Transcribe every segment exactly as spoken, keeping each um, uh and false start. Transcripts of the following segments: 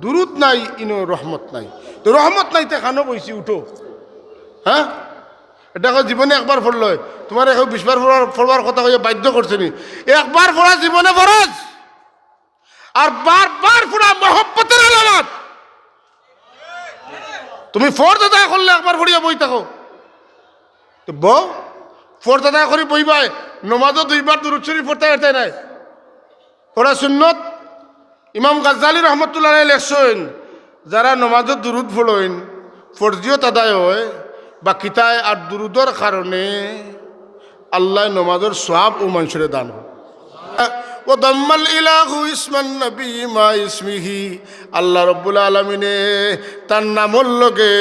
দুরুদ নাই, ইনো রহমত নাই। তো রহমত নাই, তে খানো বইছি, উঠো। হ্যাঁ, এটা কয় জীবনে একবার পড়লে হয়। তুমারে কেউ বিশবার পড়বার, পড়বার কথা কইয়া বাধ্য করছে নি? একবার পড়া জীবনে ফরজ, আর বারবার পড়া মহব্বতের আলামত। তুমি ফরজ আদায় করলে একবার পড়িয়া বই থাকো। তো বউ, ফরজ আদায় করি বইবায়, নমাজও দুইবার দুরুদ শরীফ পড়তে পারতে নাই, পড়া সুন্নত। ইমাম গাজ্জালী রহমতুল্লাহ আলাইহি লেখছইন, যারা নমাজও দুরুদ পড়ইন, ফরজিয়ত আদায় হয়, বাকিতায় আর দুরুদর কারণে আল্লায় নমাজর সওয়াব অউ মানষরে দান করে। وضم الإله اسم النبي مع اسمه। আল্লাহ রব্বুল আলামিনে তান নামর লগে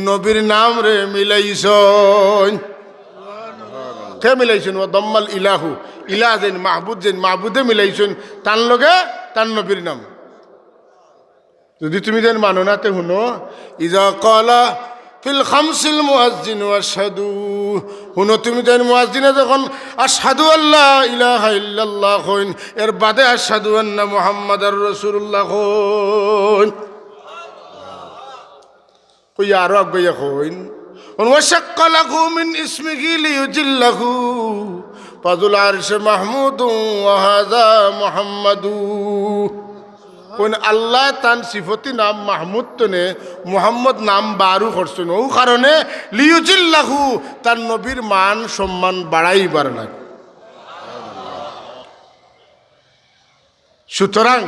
নবীর নামরে মিলাইছইন। কে মিলাইছইন? وضم الإله, ইলাহ যেইন, মাহবুদ যেইন, মাহবুদে মিলাইছইন তান লগে তান নবীর নাম। যদি তুমি যেইন মানো না, তে হুনো, إذا قال في الخمس المؤذن وأشهد। হুনো, তুমি যেইন মুয়াজ্জিনে যখন أشهد أن لا إله إلا الله কইন, এর বাদে أشهد أن محمدا رسول الله কইন। কইয়া আরো আগুয়াইয়া কইন, وشق له من اسمه ليجله فذو العرش محمود وهذا محمد। কইন আল্লায় তান সিফতি নাম মাহমুদ তনে মুহাম্মদ নাম বারু করছইন, অউ কারণে লিউজিল্লাহু, তান নবীর মান সম্মান বাড়াইবার লাগি। সুতরাং,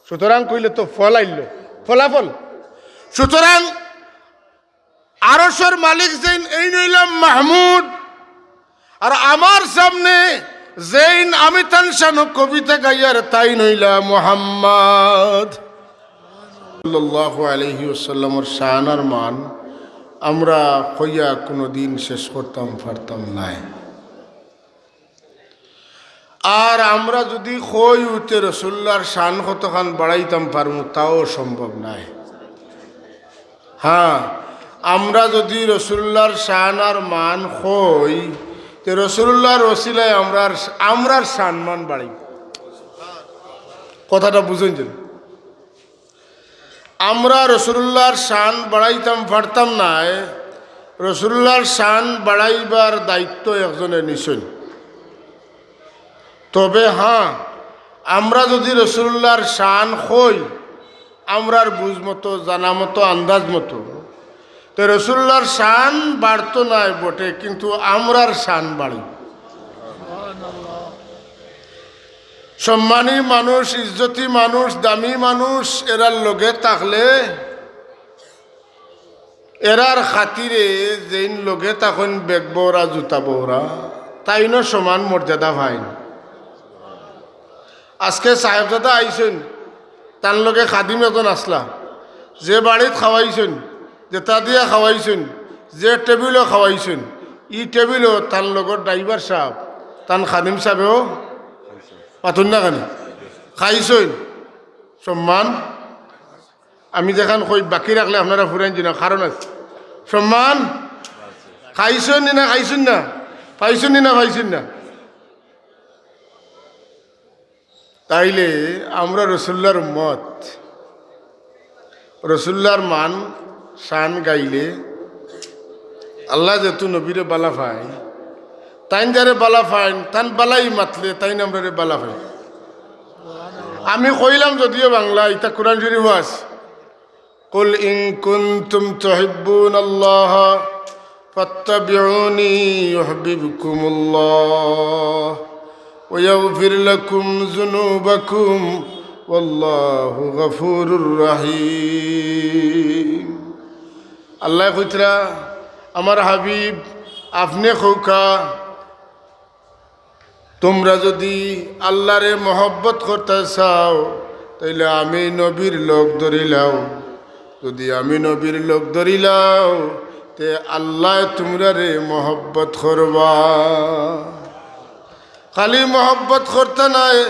সুতরাং কইলে তো ফল আইলো, ফলাফল। সুতরাং আরশর মালিক যেইন, এইন অইলা মাহমুদ, আর আমার সামনে যেইন আমি তান শানো কবিতা গাইয়ার, তাইন অইলা মুহাম্মদ। সাল্লাল্লাহু আলাইহি ওয়াসাল্লামর শান আর মান আমরা কইয়া কুনুদিন শেষ করতাম পারতাম নায়। আর আমরা যুদি কইউ তে রসুলুল্লাহর শান কতখান বাড়াইতাম পারমু, তাও সম্ভব নায়। হ্যাঁ, আমরা যুদি রসুলুল্লাহর শান আর মান কই, তে রসুলুল্লাহর ওসিলায় আমরার, আমরার শান মান বাড়াইমু। কথাটা বুঝইন যেন। আমরা রসুলুল্লাহর শান বাড়াইতাম পারতাম নায়, রসুলুল্লাহর শান বাড়াইবার দায়িত্ব একজনে নিছইন। তবে হ্যাঁ, আমরা যুদি রসুলুল্লাহর শান কই, আমরার বুঝ মতো, জানা মতো, আন্দাজ মতো, তে রসুলুল্লাহর শান বাড়তো নায় বটে, কিন্তু আমরার শান বাড়ি। সম্মানী মানুষ, ইজ্জতি মানুষ, দামি মানুষ, এরার লগে থাকলে, এরার খাতিরে যেইন লগে থাকইন বেগ বওরা, জুতা বওরা, তাইনও সমান মর্যাদা পাইন। আজকে সাহেবজাদা আইছইন, তান লগে খাদিম একজন আছলা, যে বাড়িত খাওয়াইছইন, যেটা দিয়া খাওয়াইছইন, যে টেবিলো খাওয়াইছইন, ই টেবিলো তান লগর ড্রাইভার সাব, তান খাদিম সাবেও পাতুন না খানি খাইছইন, সম্মান। আমি যেখান কই বাকি রাখলে আপনারা ফুরাইন দিন, কারণ আছে। সম্মান খাইছইন নি না খাইছইন না? পাইছইন নি না পাইছইন না? তাইলে আমরা রসুলুল্লাহর উম্মত, রসুলুল্লাহর মান শান গাইলে আল্লাহ যেহেতু নবীরে বালা পায়, তাইন যারে বালা পাইন, তান বালাই মাতলে তাইন আমরারে বালা পাইন। আমি কইলাম যদিও বাংলা, ইটা কোরআন শরীফো আছে। قل إن كنتم تحبون الله فاتبعوني يحببكم الله ويغفر لكم ذنوبكم والله غفور رحيم। আল্লায় কইতরা, আমার হাবিব, আপনে কউক্কা, তুমরা যুদি আল্লারে মহব্বত করতা চাও, তাইলে আমি নবীর লগ ধরিলাও। যুদি আমি নবীর লগ ধরিলাও, তে আল্লায় তুমরারে মহব্বত করবা। খালি মহব্বত করতা নায়,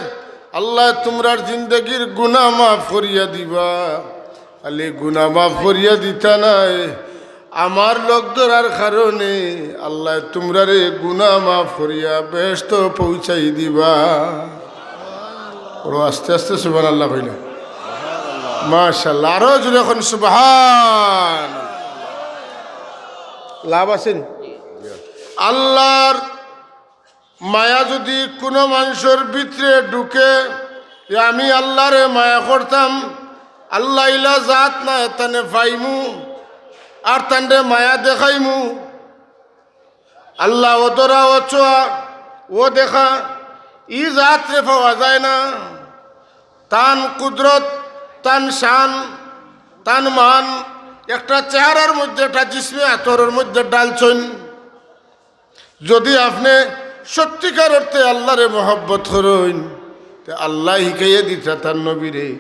আল্লায় তুমরার জিন্দেগির গুনা মাফ করিয়া দিবা। খালি গুনা মাফ করিয়া দিতা নায়, আমার লগ ধরার কারণে আল্লায় তুমরারে গুনা মাফ করিয়া বেহেস্তো পৌঁছাই দিবা। বড় আস্তে আস্তে সুবহানাল্লাহ কইলা। মাশাআল্লাহ, আরো জোরে কইন সুবহান। লাভ আছে নি? আল্লাহর মায়া যুদি কুনু মানষর ভিতরে ঢুকে, যে আমি আল্লাহরে মায়া করতাম, আল্লাহ ইলা জাত নায়, তানে পাইমু, আর তানরে মায়া দেখাইমু। আল্লাহ অধরা, অছোঁয়া, অদেখা, ই জাতরে পাওয়া যায় না। তান কুদরত, তান শান, তান মান, একটা চেহারার মধ্যে, একটা জিসমে আতরর মধ্যে ঢালছইন। যুদি আপনে সত্যিকার অর্থে আল্লাহরে মহব্বত করইন, তে আল্লায় হিকাইয়া দিতা তান নবীরে,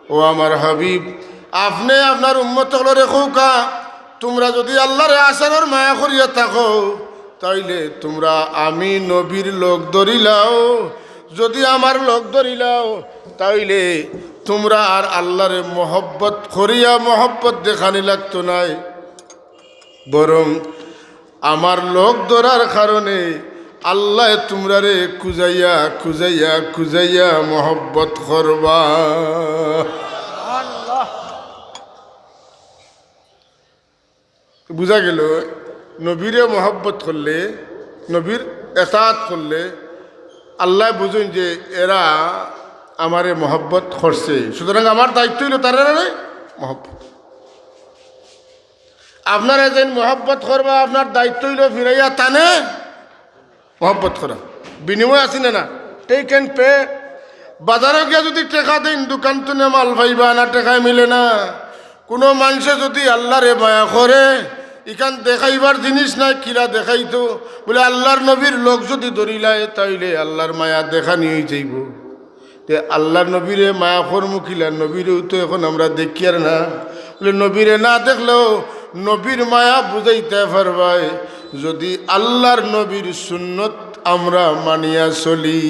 "ও আমার হাবিব, আপনে আপনার উম্মত অকলরে কউক্কা, তুমরা যুদি আল্লাহরে আসানর মায়া করিয়া থাকো, তাইলে তুমরা আমি নবীর লগ ধরিলাও। যুদি আমার লগ ধরিলাও, তাইলে তুমরা আর আল্লাহরে মহব্বত করিয়া মহব্বত দেখানি লাগতো নায়, বরং আমার লগ ধরার কারণে আল্লায় তুমরারে খুজাইয়া, খুজাইয়া, খুজাইয়া মহব্বত করবা।" বুঝা গেল, নবীরে মহব্বত করলে, নবীর এতাআত করলে আল্লায় বুঝইন যে এরা আমারে মহব্বত করছে, সুতরাং আমার দায়িত্ব অইলো তারারে মহব্বত। আপনারে যেইন মহব্বত করবা, আপনার দায়িত্ব অইলো ফিরাইয়া তানে মহব্বত করা। বিনিময় আছে না, না? Take and pay। বাজারো গিয়া যুদি টেকা দেইন, দোকান তুনে মাল পাইবা না, টেকায় মিলে না। কুনু মানষে যুদি আল্লাহরে মায়া করে, ইখান দেখাইবার জিনিস নায়, কিলা দেখাইতো? বলে, আল্লাহর নবীর লগ যুদি ধরিলায়, তাইলে আল্লাহর মায়া দেখানি অইযাইবো। তে আল্লাহর নবীরে মায়া করমু কিলা? নবীরেও তো এখন আমরা দেখিয়ার না। বলে, নবীরে না দেখলেও নবীর মায়া বুঝাইতা পারবায়, যুদি আল্লাহর নবীর সুন্নত আমরা মানিয়া চলি।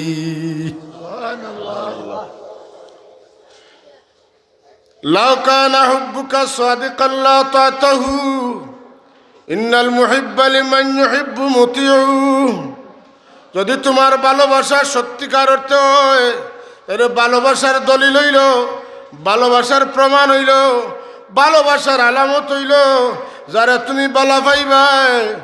লাউ কানা হুব্বুকা সাদিকান লা আতাতাহু, ইন্নাল মুহিব্বা লিমান ইউহিব্বু মুতিউ। যুদি তুমার ভালোবাসা সত্যিকার অর্থে অয়, এর ভালোবাসার দলিল অইলো, ভালোবাসার প্রমাণ অইলো, ভালোবাসার আলামত অইলো, যারে তুমি ভালা পাইবায়,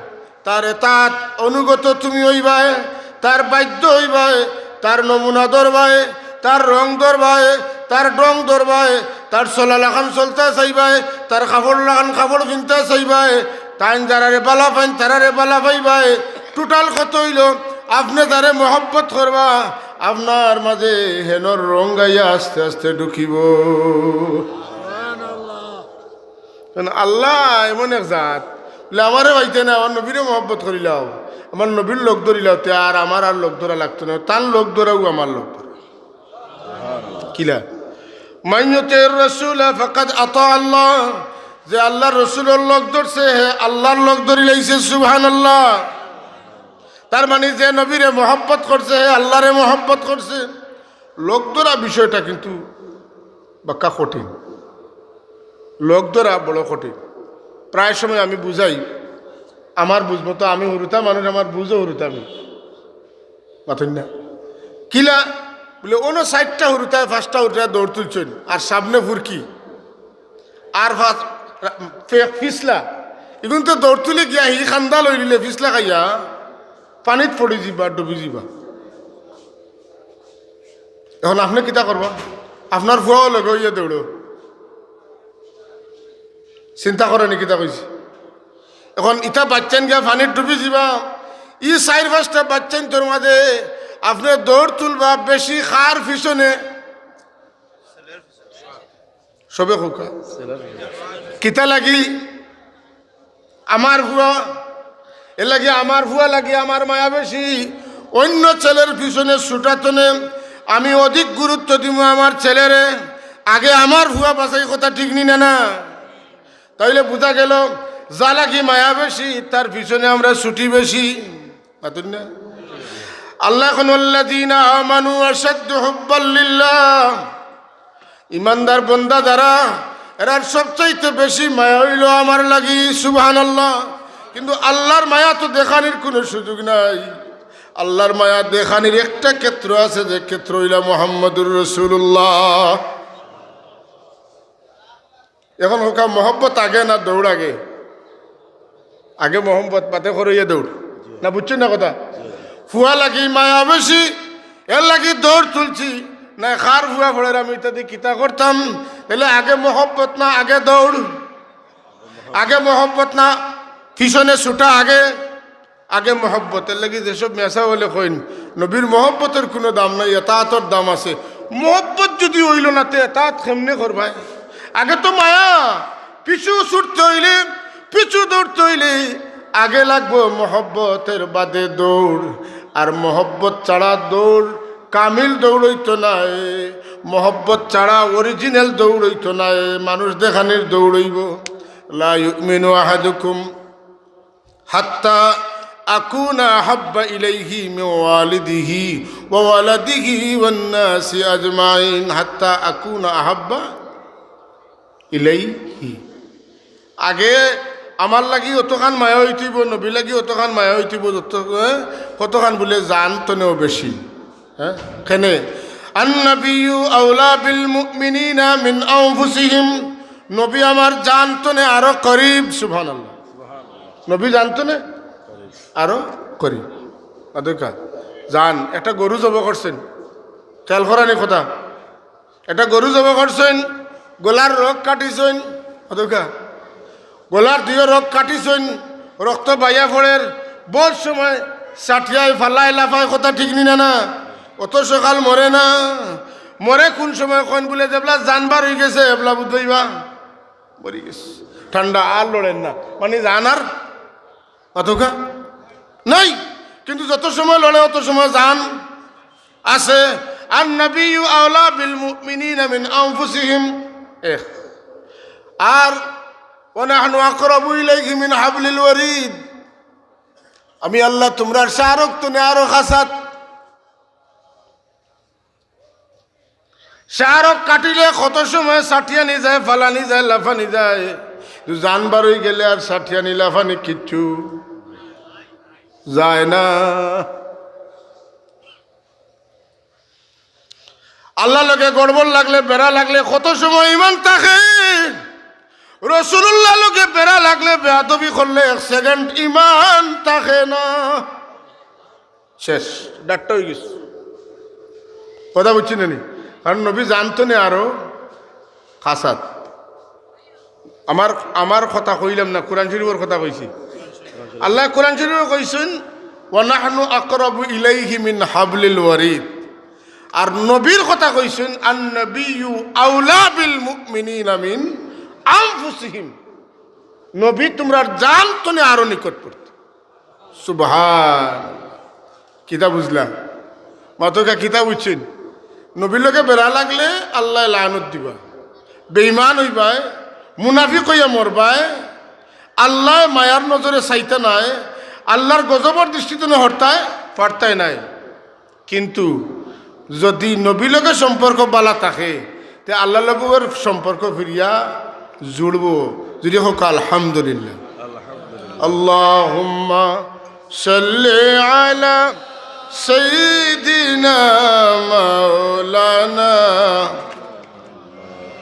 তার এতাআত অনুগত তুমি অইবায়, তার বাধ্য অইবায়, তার নমুনা ধরবায়, তার রং ধরবায়, তার ঢং ধরবায়, তার চলা লাখান চলতা চাইবায়, তার কাপড় লাখান কাপড় পিনতা চাইবায়, তাইন যারারে ভালা পাইন, তারারে ভালা পাইবায়। Total কথা অইলো, আপনে যারে মহব্বত করবা, আপনার মাঝে হেনর রং আইয়া আস্তে আস্তে ঢুকিবো। কারণ আল্লাহ এমন এক জাত, বলে, "আমারে পাইতে না, আমার নবীরে মহব্বত করিলাও, আমার নবীর লগ ধরিলাও, তে আর আমার আর লগ ধরা লাগতো না, তান লগ ধরাও আমার লগ ধরা।" কিলা? "মান ইউতিউর রাসূলা ফাকাদ আতা আল্লাহ।" যে আল্লাহর রসুলর লগ ধরছে, হে আল্লাহর লগ ধরিলাইছে, সুবহানাল্লাহ। তার মানে যে নবীরে মহব্বত করছে, হে আল্লাহরে মহব্বত করছে। লগ ধরা বিষয়টা কিন্তু বাক্কা কঠিন, লগ ধরা বড় কঠিন। প্রায় সময় আমি বুঝাই, আমার বুঝ মতো, আমি হুরুতা মানুষ, আমার বুঝও হুরুতা আমি। মাতইন না? কিলা? বলে, অনো চাইরটা হুরুতায়, পাঁচটা হুরুতায় দৌড় তুলছইন, আর সামনে ফুরকি, আর পাঁচ, ফে-, ফিছলা। ইগুন তো দৌড় তুলি গিয়া হি কান্দা লইলিলে ফিছলা খাইয়া পানিত পড়ি যিবা, ডুবি যিবা। এখন আপনে কিতা করবা? আপনার ফুয়াও লগে অইয়া দৌড়ো। চিন্তা করইন নি কিতা কইছি? এখন ইতা বাইচ্চাইন গিয়া পানিত ডুবি যিবা, ই চাইর পাঁচটা বাইচ্চাইন্তর মাঝে আপনে দৌড় তুলবা বেশি কার পিছনে? সবে কউক্কা। কিতা লাগি? আমার ফুয়া, এর লাগি আমার ফুয়া লাগি আমার মায়া বেশি। অইন্য ছেলের পিছনে ছুটাতনে আমি অধিক গুরুত্ব দিমু আমার ছেলেরে, আগে আমার ফুয়া বাছাই, কথা ঠিক নি না, না? তাইলে বুঝা গেল, যা লাগি মায়া বেশি, তার পিছনে আমরা ছুটি বেশি। মাতইন না? আল্লায় কইন, "ওয়াল্লাযীনা আমানু আশাদ্দু হুব্বাল লিল্লাহ।" ইমানদার বন্দা যারা, এরার সবচাইতে বেশি মায়া অইলো আমার লাগি, সুবহানাল্লাহ। কিন্তু আল্লাহর মায়া তো দেখানির কুনু সুযোগ নাই। আল্লার মায়া দেখানির একটা ক্ষেত্র আছে, যে ক্ষেত্র অইলা মুহাম্মদুর রাসূলুল্লাহ। এখন কউক্কা, মহব্বত আগে না দৌড় আগে? আগে মহব্বত, বাদে করইয়া দৌড়। না, বুঝছইন না কথা? ফুয়া লাগি মায়া বেশি, এর লাগি দৌড় তুলছি। না, কার ফুয়া পড়ের, আমি ইতাদি কিতা করতাম? তাইলে আগে মহব্বত না আগে দৌড়? আগে মহব্বত না পিছনে ছুটা আগে? আগে মহব্বত। এর লাগি যেসব মেসাব অকলে কইন, নবীর মহব্বতর কুনু দাম নাই, এতাআতর দাম আছে। মহব্বত যুদি অইলো না, তে এতাআত কেমনে করবায়? আগে তো মায়া, পিছু ছুটতে অইলে, পিছু দৌড়তে অইলে আগে লাগবো মহব্বত, এর বাদে দৌড়। আর মহব্বত ছাড়া দৌড় কামিল দৌড় অইতো নায়। মহব্বত ছাড়া original দৌড় অইতো নায়, মানুষ দেখানির দৌড় অইবো। লা ইউমিনু আহাদুকুম হাত্তা আকুনা আহাব্বা ইলাইহি মিন ওয়ালিদিহি ওয়া ওয়ালাদিহি ওয়ান নাসি আজমাইন, হাত্তা আকুনা আহাব্বা ইলাইহি। আগে আমার লাগি অতখান মায়া অইতিবো, নবীর লাগি অতখান মায়া অইতিবো, যত, এ, কতখান বুলে জান তনেও বেশি। হ্যাঁ, কেনে? আন নাবিয়্যু আওলা বিল মুমিনিনা মিন আনফুসিহিম। নবী আমার জান তনে আরো করিব। সুবহানাল্লাহ। নবী জান তনে আরো করিব। অতকা জান, একটা গরু জব করছইন, খেয়াল করানি কথা। একটা গরু জব করছইন, গলার রগ কাটিছইন, অতকা গলার দুইও রগ কাটিছইন, রক্ত বাইয়া পড়ের, বউত সময় চাটিয়ায় ফালায় লাফায়, কথা ঠিক নি না? না, অত সকাল মরে না। মরে কুন সময় কইন বুলে, যেবলা জান বার অইগেছে, এবলা বুঝবায়বা মরি গেছে। ঠান্ডা আর লড়ের না, মানে জান আর অতকা নাই। কিন্তু যত সময় লড়ে, অত সময় জান আছে। আন নাবিয়্যু আওলা বিল মুমিনিনা মিন আনফুসিহিম। এক। আর ওয়া নাহনু আকরাবু ইলাইহি মিন হাবলিল ওয়ারিদ। আমি আল্লাহ তুমরার শাহরগ তনে আরো খাসাত। শাহরগ কাটিলে কত সময় চাটিয়ানি যায়, ফালানি যায়, লাফানি যায়। কিন্তু জান বার অইগেলে আর চাটিয়ানি লাফানি কিচ্ছু যায় না। আল্লার লগে গড়বড় লাগলে, বেড়া লাগলে কত সময় ইমান থাকে। রাসুলুল্লার লগে বেড়া লাগলে, বেয়াদবি করলে এক second ইমান থাকে না। শেষ, ডাট্টা অইগেছে। কথা বুঝছইন নি? কারণ নবী জান তনে আরো খাসাত। আমার, আমার কথা কইলাম না, কোরআন শরীফর কথা কইছি। আল্লায় কোরআন শরীফো কইছইন, "ওয়া নাহনু আকরাবু ইলাইহি মিন হাবলিল ওয়ারিদ।" আর নবীর কথা কইছইন, "আন নাবিয়্যু আওলা বিল মুমিনিনা মিন আনফুসিহিম।" নবী তুমরার জান তনে আরো নিকটবর্তী। সুবহান। কিতা বুঝলা? মাতকা কিতা বুঝছইন? নবীর লগে বেড়া লাগলে আল্লায় লানত দিবা, বেইমান অইবায়, মুনাফিক অইয়া মরবায়, আল্লায় মায়ার নজরে চাইতা নায়, আল্লার গজবর দৃষ্টিত না হরতায়, পারতায় নায়। কিন্তু যুদি নবীর লগে সম্পর্ক বালা থাকে, তে আল্লার লগেও সম্পর্ক ফিরিয়া জুড়বো। যুদি কউক্কা আলহামদুলিল্লাহ। আলহামদুলিল্লাহ। আল্লাহুম্মা সাল্লি আলা সাইয়্যিদিনা মাওলানা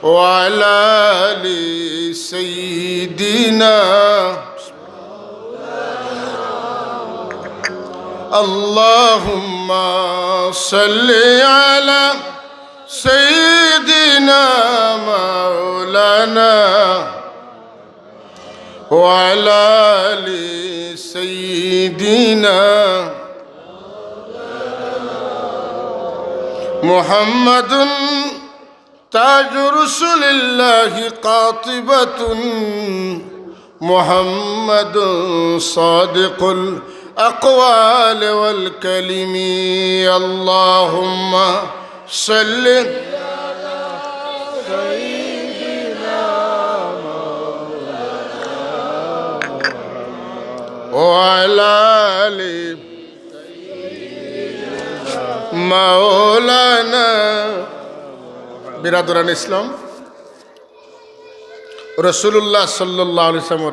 ওয়া আলা আলি সাইয়্যিদিনা। اللهم صل على سيدنا مولانا وعلى آل سيدنا محمد تاج رسل الله قاطبة محمد صادق الأقوال والكلم. اللهم صل وعلى آل مولانا. বিরাদরান ইসলাম, রাসুলুল্লাহ সাল্লাল্লাহু আলাইহি ওয়াসাল্লামর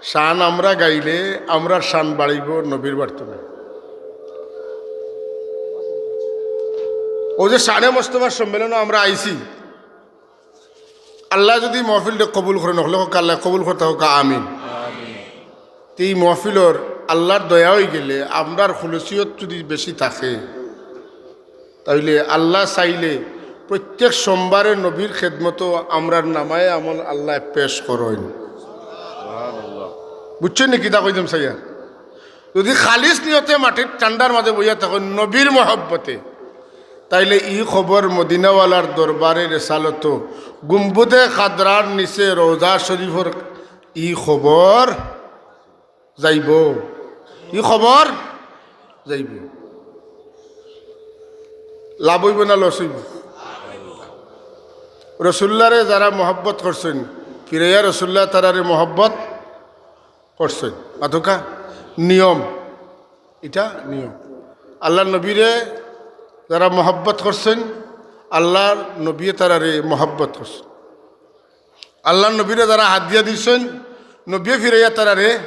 শান আমরা গাইলে আমরার শান বাড়িবো নবীর বাড়িত। অউ যে শানে মোস্তফার সম্মেলনো আমরা আইছি, আল্লায় যুদি মহফিলটা কবুল করইন, হকলে কউক্কা আল্লায় কবুল করতা, কউক্কা আমিন। তে ই মহফিলর আল্লার দয়া অইগেলে, আমরার খুলুসিয়ত যুদি বেশি থাকে, তাইলে আল্লায় চাইলে প্রত্যেক সোমবারে নবীর খেদমতো আমরার নামায়ে আমল আল্লায় পেশ করইন। বুঝছইন নি কিতা কইতাম চাইয়ার? যুদি খালিস নিয়তে মাটির ঠান্ডার মাঝে বইয়া থাকইন নবীর মহব্বতে, তাইলে ই খবর মদিনাওয়ালার দরবারে রেসালতো গুম্বুদে খাদরার নিচে রওজা শরীফর ই খবর যাইবো, ই খবর যাইবো। লাভ অইবো না লস অইবো? রসুল্লারে যারা মহব্বত করছইন, ফিরাইয়া রসুল্লায় তারারে মহব্বত করছইন। মাতউক্কা, নিয়ম, ইটা নিয়ম। আল্লার নবীরে যারা মহব্বত করছইন, আল্লার নবীয়ে তারারে মহব্বত করছইন। আল্লার নবীরে যারা হাদিয়া দিছইন, নবীয়ে ফিরাইয়া তারারে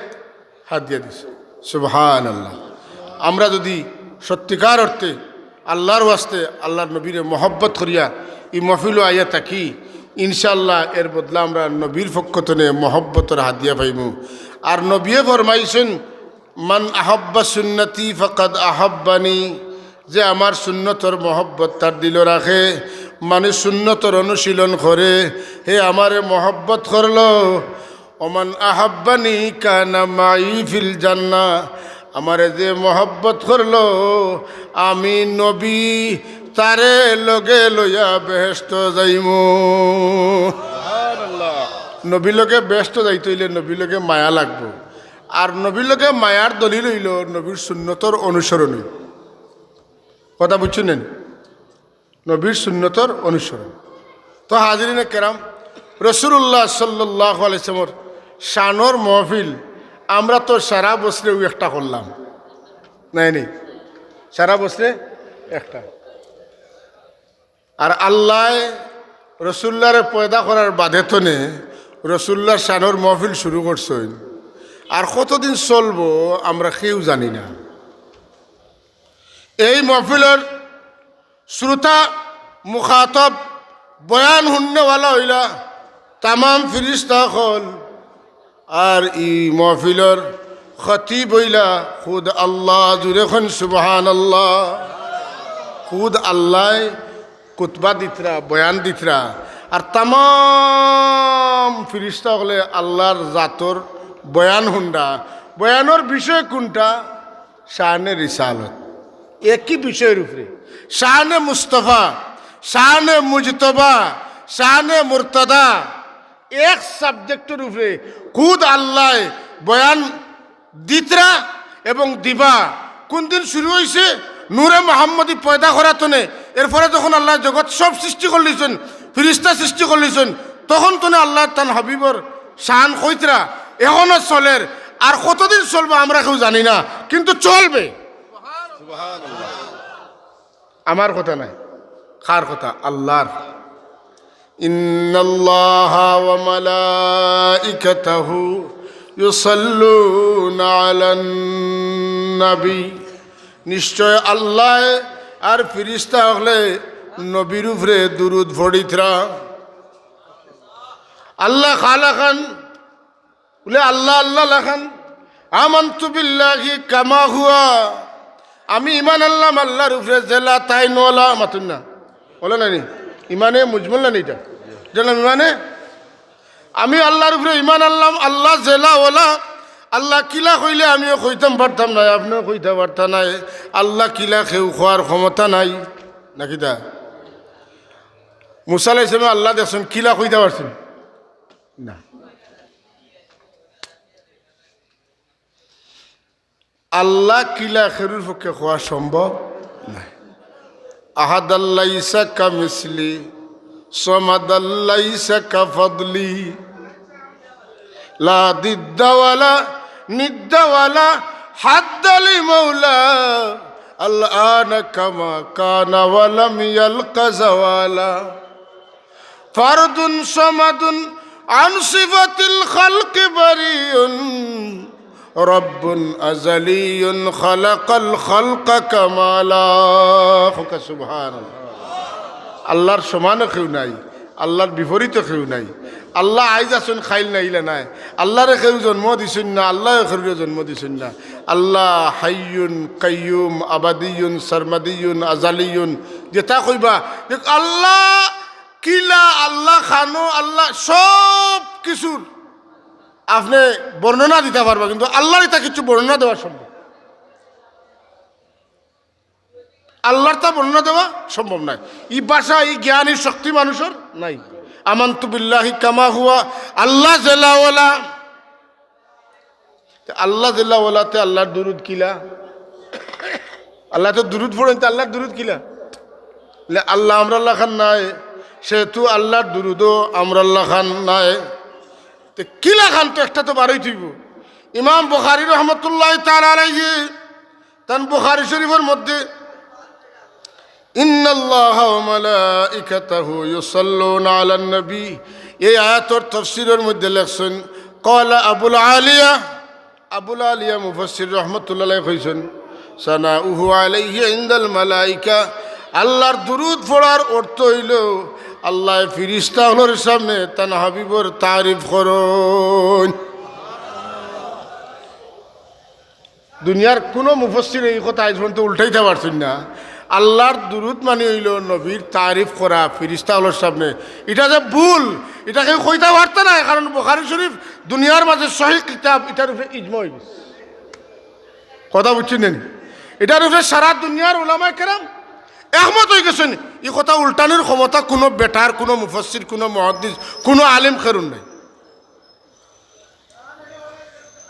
হাদিয়া দিছইন। সুবহানাল্লাহ। আমরা যুদি সত্যিকার অর্থে আল্লার ওয়াস্তে আল্লার নবীরে মহব্বত করিয়া ই মহফিলো আইয়া থাকি, ইনশাআল্লাহ এর বদলা আমরা নবীর পক্ষ তনে মহব্বতর হাদিয়া পাইমু। আর নবীয়ে ফরমাইছইন, "মান আহাব্বা সুন্নতি ফাকাদ আহাব্বানি", যে আমার সুন্নতর মহব্বত তার দিলো রাখে, মানে সুন্নতর অনুশীলন করে, হে আমারে মহব্বত করলো। "ওমান আহাব্বানি কানা মাই ফিল জান্নাহ", আমারে যে মহব্বত করলো, আমি নবী তারে লগে লইয়া বেহেশতো যাইমু। নবীর লগে বেহেশতো যাইতে অইলে নবীর লগে মায়া লাগবো। আর নবীর লগে মায়ার দলিল অইলো নবীর সুন্নতর অনুসরণ। কথা বুঝছইন নি? নবীর সুন্নতর অনুসরণ। তো হাজিরিনে কেরাম, রসুলুল্লাহ সাল্লাল্লাহু আলাইহি ওয়াসাল্লামর শানর মহফিল আমরা তো সারা বছরেউ একটা করলাম, নায় নি? সারা বছরে একটা। আর আল্লায় রসুল্লারে পয়দা করার বাদে তনে রসুল্লার শানর মহফিল শুরু করছইন। আর কতদিন চলবো আমরা কেউ জানি না। এই মহফিলর শ্রোতা, মুখাতব, বয়ান হুননেওয়ালা অইলা তামাম ফিরিস্তা অকল। আর ই মহফিলর খতিব অইলা খুদ আল্লাহ। জুরে কইন সুবহানাল্লাহ। খুদ আল্লায় খুতবা দিতরা, বয়ান দিতরা। আর তামাম ফিরিস্তা অকলে আল্লার জাতর বয়ান হুনরা। বয়ানর বিষয় কুনটা? শানে রিসালত। একই বিষয়র উপরে শানে মুস্তফা, শানে মুজতবা, শানে মুর্তদা, এক সাবজেক্টর উপরে খুদ আল্লায় বয়ান দিতরা এবং দিবা। কুনদিন শুরু অইছে? নূরে মোহাম্মদী পয়দা করা তনে। এরপরে যখন আল্লায় জগৎ সব সৃষ্টি করলিছইন, ফিরিস্তা সৃষ্টি করলিছইন, তখন তনে আল্লায় তান হাবিবর শান কইতরা। এখনো চলের। আর কতদিন চলবো আমরা কেউ জানি না, কিন্তু চলবে। আমার কথা নায়, কার কথা? আল্লার। ইন্নাল্লাহা ওয়া মালাইকাতাহু ইউসাল্লুনা আলান নবী। নিশ্চয় আল্লায় আর ফিরিস্তা অকলে নবীর উপরে দুরুদ পড়িতরা। আল্লায় কালা খান বুলে, আল্লাহ আল্লাহ লাখান, আমানতু বিল্লাহি কামা হুয়া, আমি ইমান আনলাম আল্লার উপরে যেলা তাইন অলা। মাতুন না, অলা নায় নি? ইমানে মুজমল নায় নি ইটা? ইটার নাম ইমানে। আমি আল্লার উপরে ইমান আনলাম, আল্লাহ যেলা অলা। আল্লায় কিলা কইলে আমিও কইতাম পারতাম নায়, আপনেও কইতা পারতা নায়। আল্লায় কিলা কেউ কওয়ার ক্ষমতা নাই, না কিতা? মুসা আলাইহিস সালামে আল্লাহ দেখছইন, কিলা কইতা পারছইন না। আল্লাহ কিলা কেউর পক্ষে কওয়া সম্ভব নায়। আহাদান লাইসা কামিসলি, সামাদান লাইসা কাফাদলি, লা দিদ্দা ওয়ালা নিদ্দা ওয়ালা হাদ্দা লি মাওলা, আল আনা কামা কানা ওয়া লাম ইয়ালকা জাওয়ালা। ফারদুন সামাদুন আন সিফাতিল খালকি বারিউন, রব্বুন আজালিউন খালাকাল খালকা কামালা। কউক্কা, সুবহানাল্লাহ। আল্লার সমানো কেউ নাই, আল্লার বিপরীতো কেউ নাই। আল্লা আইজ আছইন, কাইল নাই, ইলা নায়। আল্লারে কেউ জন্ম দিছইন না, আল্লায়ও কেউরে জন্ম দিছইন না। আল্লা হাইয়ুন কাইয়ুম, আবাদিয়ুন সরমাদিয়ুন আজালিয়ুন, যেতা কইবা, দেখ, আল্লা কিলা, আল্লা কানো, আল্লা সব কিছুর আপনে বর্ণনা দিতা পারবা, কিন্তু আল্লার ইতা কিচ্ছু বর্ণনা দেওয়া সম্ভব, আল্লার তা বর্ণনা দেওয়া সম্ভব নায়। ই ভাষা, ই জ্ঞান, ই শক্তি মানুষর নাই। আমানতু বিল্লাহি কামা হুয়া, আল্লা জাল্লা ওয়ালা। তে আল্লা জাল্লা ওয়ালাতে আল্লার দুরুদ কিলা? আল্লায় তো দুরুদ পড়ইন, তে আল্লার দুরুদ কিলা? লে আল্লা আমরার লাখান নায়, সেহেতু আল্লার দুরুদও আমরার লাখান নায়। তে কিলাখান তো একটা তো বারইতো অইবো। ইমাম বুখারী রহমতুল্লাহি তাআলা আলাইহি তান বুখারী শরীফর মধ্যে, "ইন্নাল্লাহা ওয়া মালাইকাতাহু ইউসাল্লুনা আলান নবী", এই আয়াতর তাফসীরর মধ্যে লেখছইন, ক্বালা আবুল আলিয়া, আবুল আলিয়া মুফাসসির রহমতুল্লাহ আলাইহি কইছইন, "সানাউহু আলাইহি ইনদাল মালাইকা", আল্লার দুরুদ পড়ার অর্থ অইলো আল্লায় ফিরিস্তা অকলর সামনে তান হাবিবর তারিফ করইন। দুনিয়ার কুনু মুফাসসিরে ই কথা আইজ পর্যন্ত উল্টাইতা পারছইন না। আল্লার দুরুদ মানি অইলো নবীর তারিফ করা ফিরিস্তা অকলর সামনে। ইটা যে ভুল, ইটা কেউ কইতা পারতা নায়, কারণ বুখারী শরীফ দুনিয়ার মাঝে সহিহ কিতাব, ইটার উপরে ইজমা অইগেছে। কথা বুঝছইন নি? ইটার উপরে সারা দুনিয়ার উলামায়ে কেরাম একমত অইগেছইন। ই কথা উল্টানির ক্ষমতা কুনু বেটার, কুনু মুফাসসির, কুনু মুহাদ্দিস, কুনু আলিম কেউরর নাই।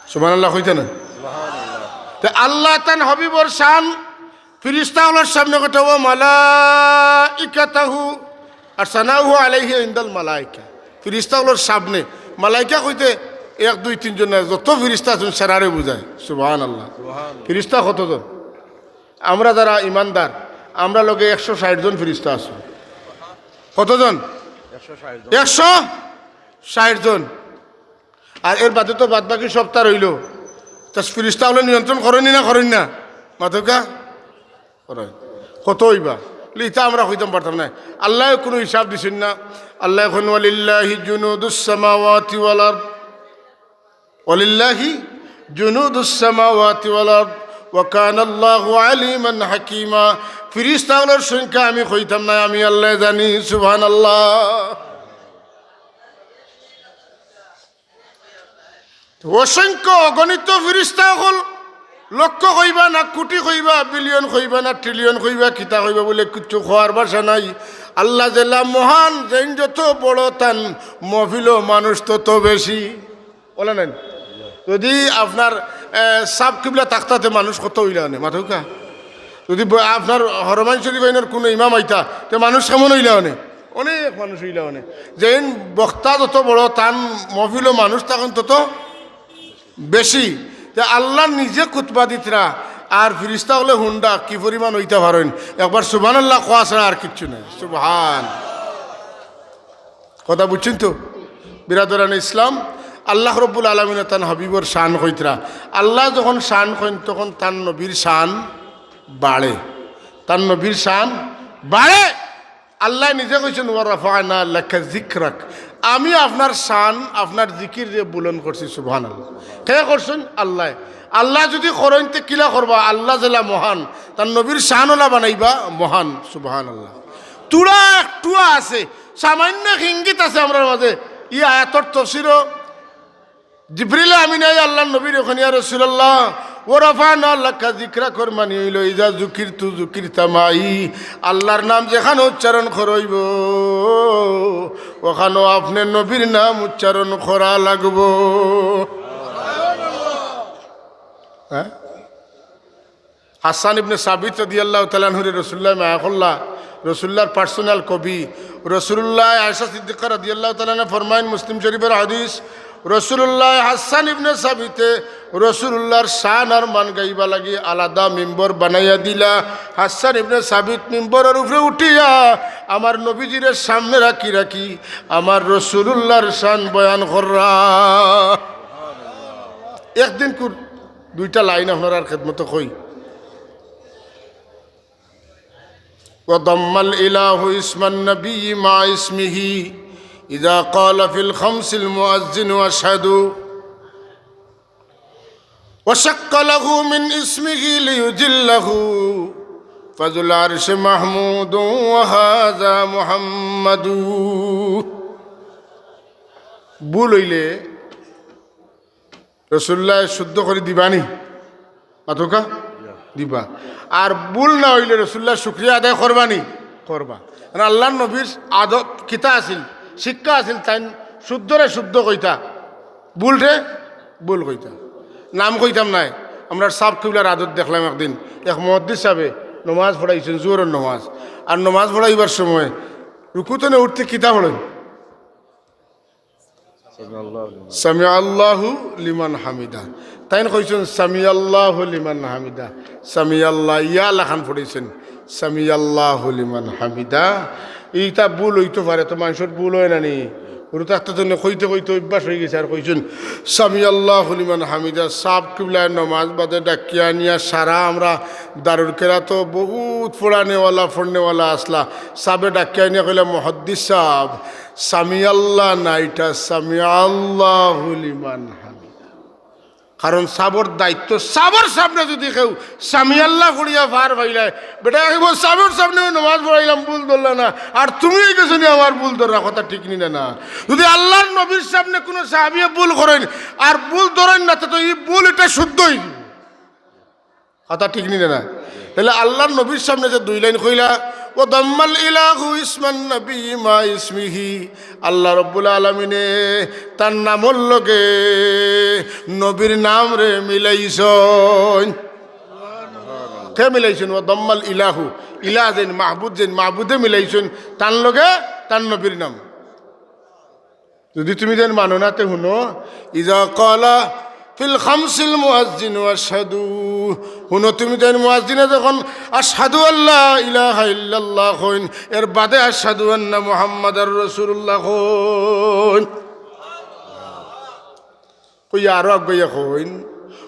সুবহানাল্লাহ কইতা না? তে আল্লায় তান হাবিবর শান ফিরিস্তা অকলর সামনে কইতা, "ওয়া মালাইকাতাহু", আর "সানাউহু আলাইহি ইনদাল মালাইকা", ফিরিস্তা অকলর সামনে। মালাইকা কইতে এক, দুই, তিনজন নায়, যত ফিরিস্তা আছইন সারারে বুঝায়। সুবহানাল্লাহ। ফিরিস্তা কতজন? আমরা যারা ইমানদার, আমরার লগে একশো ষাইট জন ফিরিস্তা আছইন। কতজন? একশো ষাইট জন। আর এর বাদে তো বাদ বাকি সব তার অইলো। তা ফিরিস্তা অকলে নিয়ন্ত্রণ করইন নি না করইন না? মাতউক্কা? করইন। কত অইবা? লে ইতা আমরা কইতাম পারতাম নায়। আল্লায় কুনু হিসাব দিছইন না। আল্লায় কইন, "ওয়ালিল্লাহি জুনুদুস সামাওয়াতি ওয়াল আরদ।" ওয়ালিল্লাহি জুনুদুস সামাওয়াতি ওয়াল আরদ ওয়া কানাল্লাহু আলিমান হাকিমা। ফিরিস্তা অকলর সংখ্যা আমি কইতাম নায়, আমি আল্লায় জানি। সুবহানাল্লাহ। অসংখ্য অগণিত ফিরিস্তা অকল, লক্ষ কইবা না কুটি কইবা, বিলিয়ন কইবা না ট্রিলিয়ন কইবা, কিতা কইবা বুলে কিচ্ছু কওয়ার ভাষা নাই। আল্লা যেলা মহান, যেইন যত বড় তান মহফিলো মানুষ তত বেশি। অলা নায়? যদি আপনার, এ, সাব কিবলা থাকতা তে মানুষ কত অইলা অনে, মাতউক্কা? যদি ব-, আপনার হরমাইন শরীফ আইনর কুনু ইমাম আইতা, তে মানুষ কেমন অইলা অনে? অনেক মানুষ অইলা অনে। যেইন বক্তা যত বড়, তান মহফিলো মানুষ তখন তত বেশি। তে আল্লা নিজে খুতবা দিতরা, আর ফিরিস্তা অকলে হুনরা কি পরিমাণ অইতা পারইন। একবার সুবহানাল্লাহ কওয়া ছাড়া আর কিচ্ছু নাই। সুবহান। কথা বুঝছইন তো? বিরাদরানে ইসলাম, আল্লাহ রব্বুল আলামিনে তান হাবিবর শান কইতরা। আল্লায় যখন শান কইন, তখন তান নবীর শান বাড়ে। তান নবীর শান বাড়ে। আল্লায় নিজে কইছইন, "ওয়া রাফা'না লাকা যিকরাক।" আমি আপনার শান, আপনার জিকিররে বুলন্দ করছি। সুবহানাল্লাহ। কে করছইন? আল্লায়। আল্লায় যুদি করইন, তে কিলা করবা? আল্লা যেলা মহান, তান নবীর শান অলা বানাইবা মহান। সুবহানাল্লাহ। থুড়া একটুয়া আছে, সামান্য ইঙ্গিত আছে আমরার মাঝে। ই আয়াতর তফসিরো জিবরিল আমিনে আল্লার নবীরে কইন, "ইয়া রাসুলাল্লাহ, ওয়া রাফা'না লাকা যিকরাক" অর মানি অইলো, "ইযা যুকিরতু যুকিরতা মাই।" আল্লার নাম যেখানো উচ্চারণ করইবো, অখানো আপনে নবীর নাম উচ্চারণ করা লাগবো। হ্যাঁ? হাসান ইবনে সাবিত রাদিয়াল্লাহু তাআলা আনহুরে রাসুলুল্লায় মায়া করলা, রাসুলুল্লার personal কবি। রাসুলুল্লায় আয়েশা সিদ্দিকা রাদিয়াল্লাহু তাআলা আনহা ফরমাইন, মুসলিম শরীফর হাদিস, রাসুলুল্লায় হাসান ইবনে সাবিতে রাসুলুল্লার শান আর মান গাইবা লাগি আলাদা মিম্বর বানাইয়া দিলা। হাসান ইবনে সাবিত মিম্বরর উপরে উঠিয়া আমার নবীজিরে সামনে রাখি রাখি আমার রাসুলুল্লার শান বয়ান কররা। একদিন কুর দুইটা লাইন আপনারার খেদমতো কই। وضم الإله اسم النبي مع اسمه إذا قال في الخمس المؤذن أشهد وشق له من اسمه ليجله فذو العرش محمود وهذا محمد. ভুল অইলে রসুল্লায় শুদ্ধ করি দিবানি? মাতউক্কা? দিবা। আর ভুল না অইলে রসুল্লার শুকরিয়া আদায় করবানি? করবা। কারণ আল্লার নবীর আদত কিতা আছিল, শিক্ষা আছিল, তাইন শুদ্ধরে শুদ্ধ কইতা, ভুলরে ভুল কইতা। নাম কইতাম নায়, আমরার সাব কিবলার আদত দেখলাম একদিন, এক মুহাদ্দিস সাবে নমাজ পড়াইছইন, জোহরর নমাজ। আর নমাজ পড়াইবার সময় রুকু তনে উঠতে কিতা পড়ইন? সামিআল্লাহু লিমান হামিদা। তাইন কইছইন সামিআল্লাহু লিমান হামিদা। সামিআল্লাহ ইয়া লাখান পড়ছইন, সামিআল্লাহু লিমান হামিদা। ইটা ভুল অইতো পারে, তো মানষর ভুল অয় না নি? হুরু থাকতে তো কইতে কইতে অভ্যাস অইগেছে, আর কইছইন সামিআল্লাহু লিমান হামিদা। সাব কিবলায় নমাজ বাদে ডাকিয়া আনিয়া সারা আমরা দারুল কেরাতো বউত পড়ানেওয়ালা, পড়নেওয়ালা আছলা। সাবে ডাকিয়া আনিয়া কইলা, "মুহাদ্দিস সাব, সামিআল্লাহ না, ইটা সামিআল্লাহু লিমান হামিদা।" কারণ সাবর দায়িত্ব, সাবর সামনে যুদি কেউ সামিআল্লাহ পড়িয়া পার পাইলায়, বেটা কইবো, "সাবর সামনে আমি নমাজ পড়াইলাম, ভুল ধরলা না, আর তুমি অইগেছো নি আমার ভুল ধররা।" কথা ঠিক নি না? যুদি আল্লার নবীর সামনে কুনু সাহাবিয়ে ভুল করইন আর ভুল ধরইন না, তে তো ই ভুল ইটা শুদ্ধ অইযিবো। কথা ঠিক নি না? তাইলে আল্লার নবীর সামনে যে দুই লাইন কইলা, "ওয়া দাম্মাল ইলাহু ইসমান নবী মা ইসমিহি", আল্লাহ রব্বুল আলামিনে তান নামর লগে নবীর নামরে মিলাইছইন। কে মিলাইছইন? "ওয়া দাম্মাল ইলাহু", ইলাহ যেইন, মাহবুদ যেইন, মাহবুদে মিলাইছইন তান লগে তান নবীর নাম। যুদি তুমি যেইন মানো না, তে হুনো, "ইযা ক্বালা ফিল খামসিল মুয়াজ্জিনু আশহাদু।" হুনো, তুমি যেইন মুয়াজ্জিনে যখন "আশহাদু আল্লা ইলাহা ইল্লাল্লাহ" কইন, এর বাদে "আশহাদু আন্না মুহাম্মাদার রাসূলুল্লাহ" কইন। কইয়া আরো আগুয়াইয়া কইন,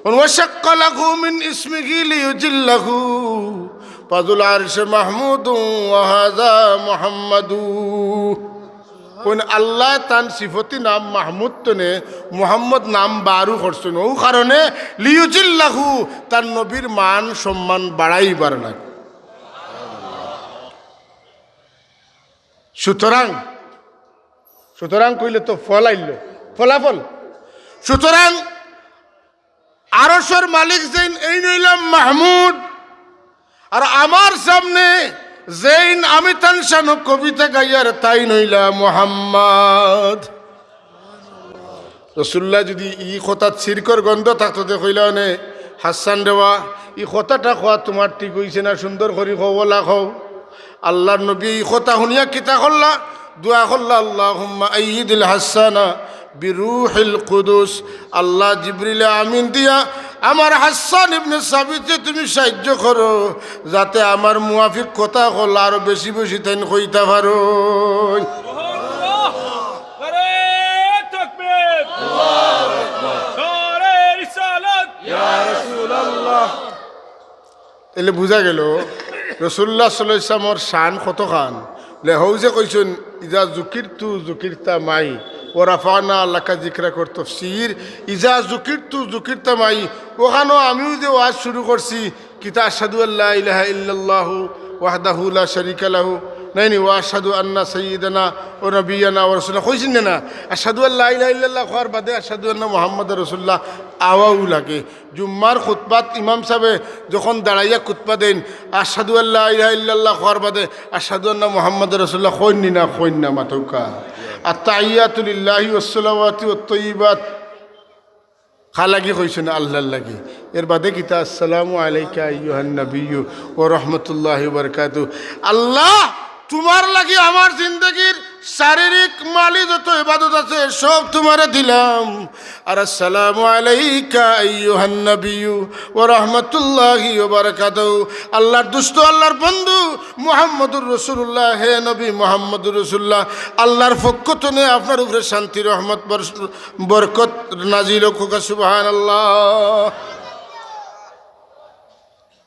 "ওয়া শাক্কা লাহু মিন ইসমিহি লিইউজিল্লাহু, ফাযুল আরশি মাহমুদুন ওয়া হাযা মুহাম্মাদু।" কইন আল্লায় তান সিফতি নাম মাহমুদ তনে মুহাম্মদ নাম বারু করছইন, অউ কারণে লিইউজিল্লাহু, তান নবীর মান সম্মান বাড়াইবার লাগি। সুতরাং, সুতরাং কইলে তো ফল আইলো, ফলাফল। সুতরাং আরশর মালিক যেইন, এইন অইলা মাহমুদ, আর আমার সামনে যেইন আমি তান শানো কবিতা গাইয়ার, তাইন অইলা মুহাম্মদ। রসুল্লায় যুদি ই কথাত শিরকর গন্ধ থাকতো, তে কইলা অনে, "হাসান রে বা, ই কথাটা কওয়া তুমার ঠিক অইছে না, সুন্দর করি কও, অলা কও।" আল্লার নবীয়ে ই কথা হুনিয়া কিতা করলা? দোয়া করলা, "আল্লাহুম্মা আইয়িদিল হাসানা বিরুহিল কুদুস।" আল্লাহ, জিবরিলে আমিন দিয়া আমার হাসান ইবনে সাবিতরে তুমি সাহায্য করো, যাতে আমার মুয়াফিক কথা কইলা আরো বেশি বেশি তাইন কইতা পারইন। নারায়ে তাকবীর। নারায়ে রিসালাত। ইয়া রাসূলুল্লাহ। তাইলে বুঝা গেল রসুল্লাহ সাল্লাল্লাহু আলাইহি ওয়াসাল্লামর শান কতখান। লে হউ যে কইছইন, "ইজা যুকিরতু যুকিরতা মাই, ওয়া রাফা'না লাকা যিকরাকা" তফসির, "ইজা যুকিরতু যুকিরতা মাই", অখানো আমিও যে ওয়াজ শুরু করছি, কিতা, "আশহাদু আল্লা ইলাহা ইল্লাল্লাহু ওয়াহদাহু লা শারীকা লাহু", নায়নি, "ওয়া আশহাদু আন্না সাইয়্যিদানা ওয়া নাবিয়্যানা ওয়া রাসূলানা", কইছইন না? "আশহাদু আল্লা ইলাহা ইল্লাল্লাহ" কওয়ার বাদে "আশহাদু আন্না মুহাম্মাদার রাসূলুল্লাহ" আওয়াও লাগে। জুম্মার খুতবাত ইমাম সাবে যখন দাঁড়াইয়া খুতবা দেইন, "আশহাদু আল্লা ইলাহা ইল্লাল্লাহ" কওয়ার বাদে "আশহাদু আন্না মুহাম্মাদার রাসূলুল্লাহ" কইন নি না, কইন না, মাতউক্কা। আত্তাহিয়াতু লিল্লাহি ওয়াসসালাওয়াতু ওয়াত্তাইয়্যিবাত। কার লাগি কইছইন? আল্লার লাগি। এর বাদে কিতা? "আসসালামু আলাইকা আইয়ুহান নাবিয়্যু ওয়া রাহমাতুল্লাহি ওয়া বারাকাতুহু।" আল্লাহ, তুমার লাগি আমার জিন্দেগির শারীরিক, মালি যত ইবাদত আছে, সব তুমারে দিলাম। আর "আসসালামু আলাইকা আইয়ুহান নাবিয়্যু ওয়া রাহমাতুল্লাহি ওয়া বারাকাতুহু।" আল্লার দুস্ত, আল্লার বন্ধু মুহাম্মদুর রাসূলুল্লাহ, হে নবী মুহাম্মদুর রাসূলুল্লাহ, আল্লার পক্ষ তনে আপনার উপরে শান্তি, রহমত, বর-, বরকত নাজিল হউক, সুবহানাল্লাহ।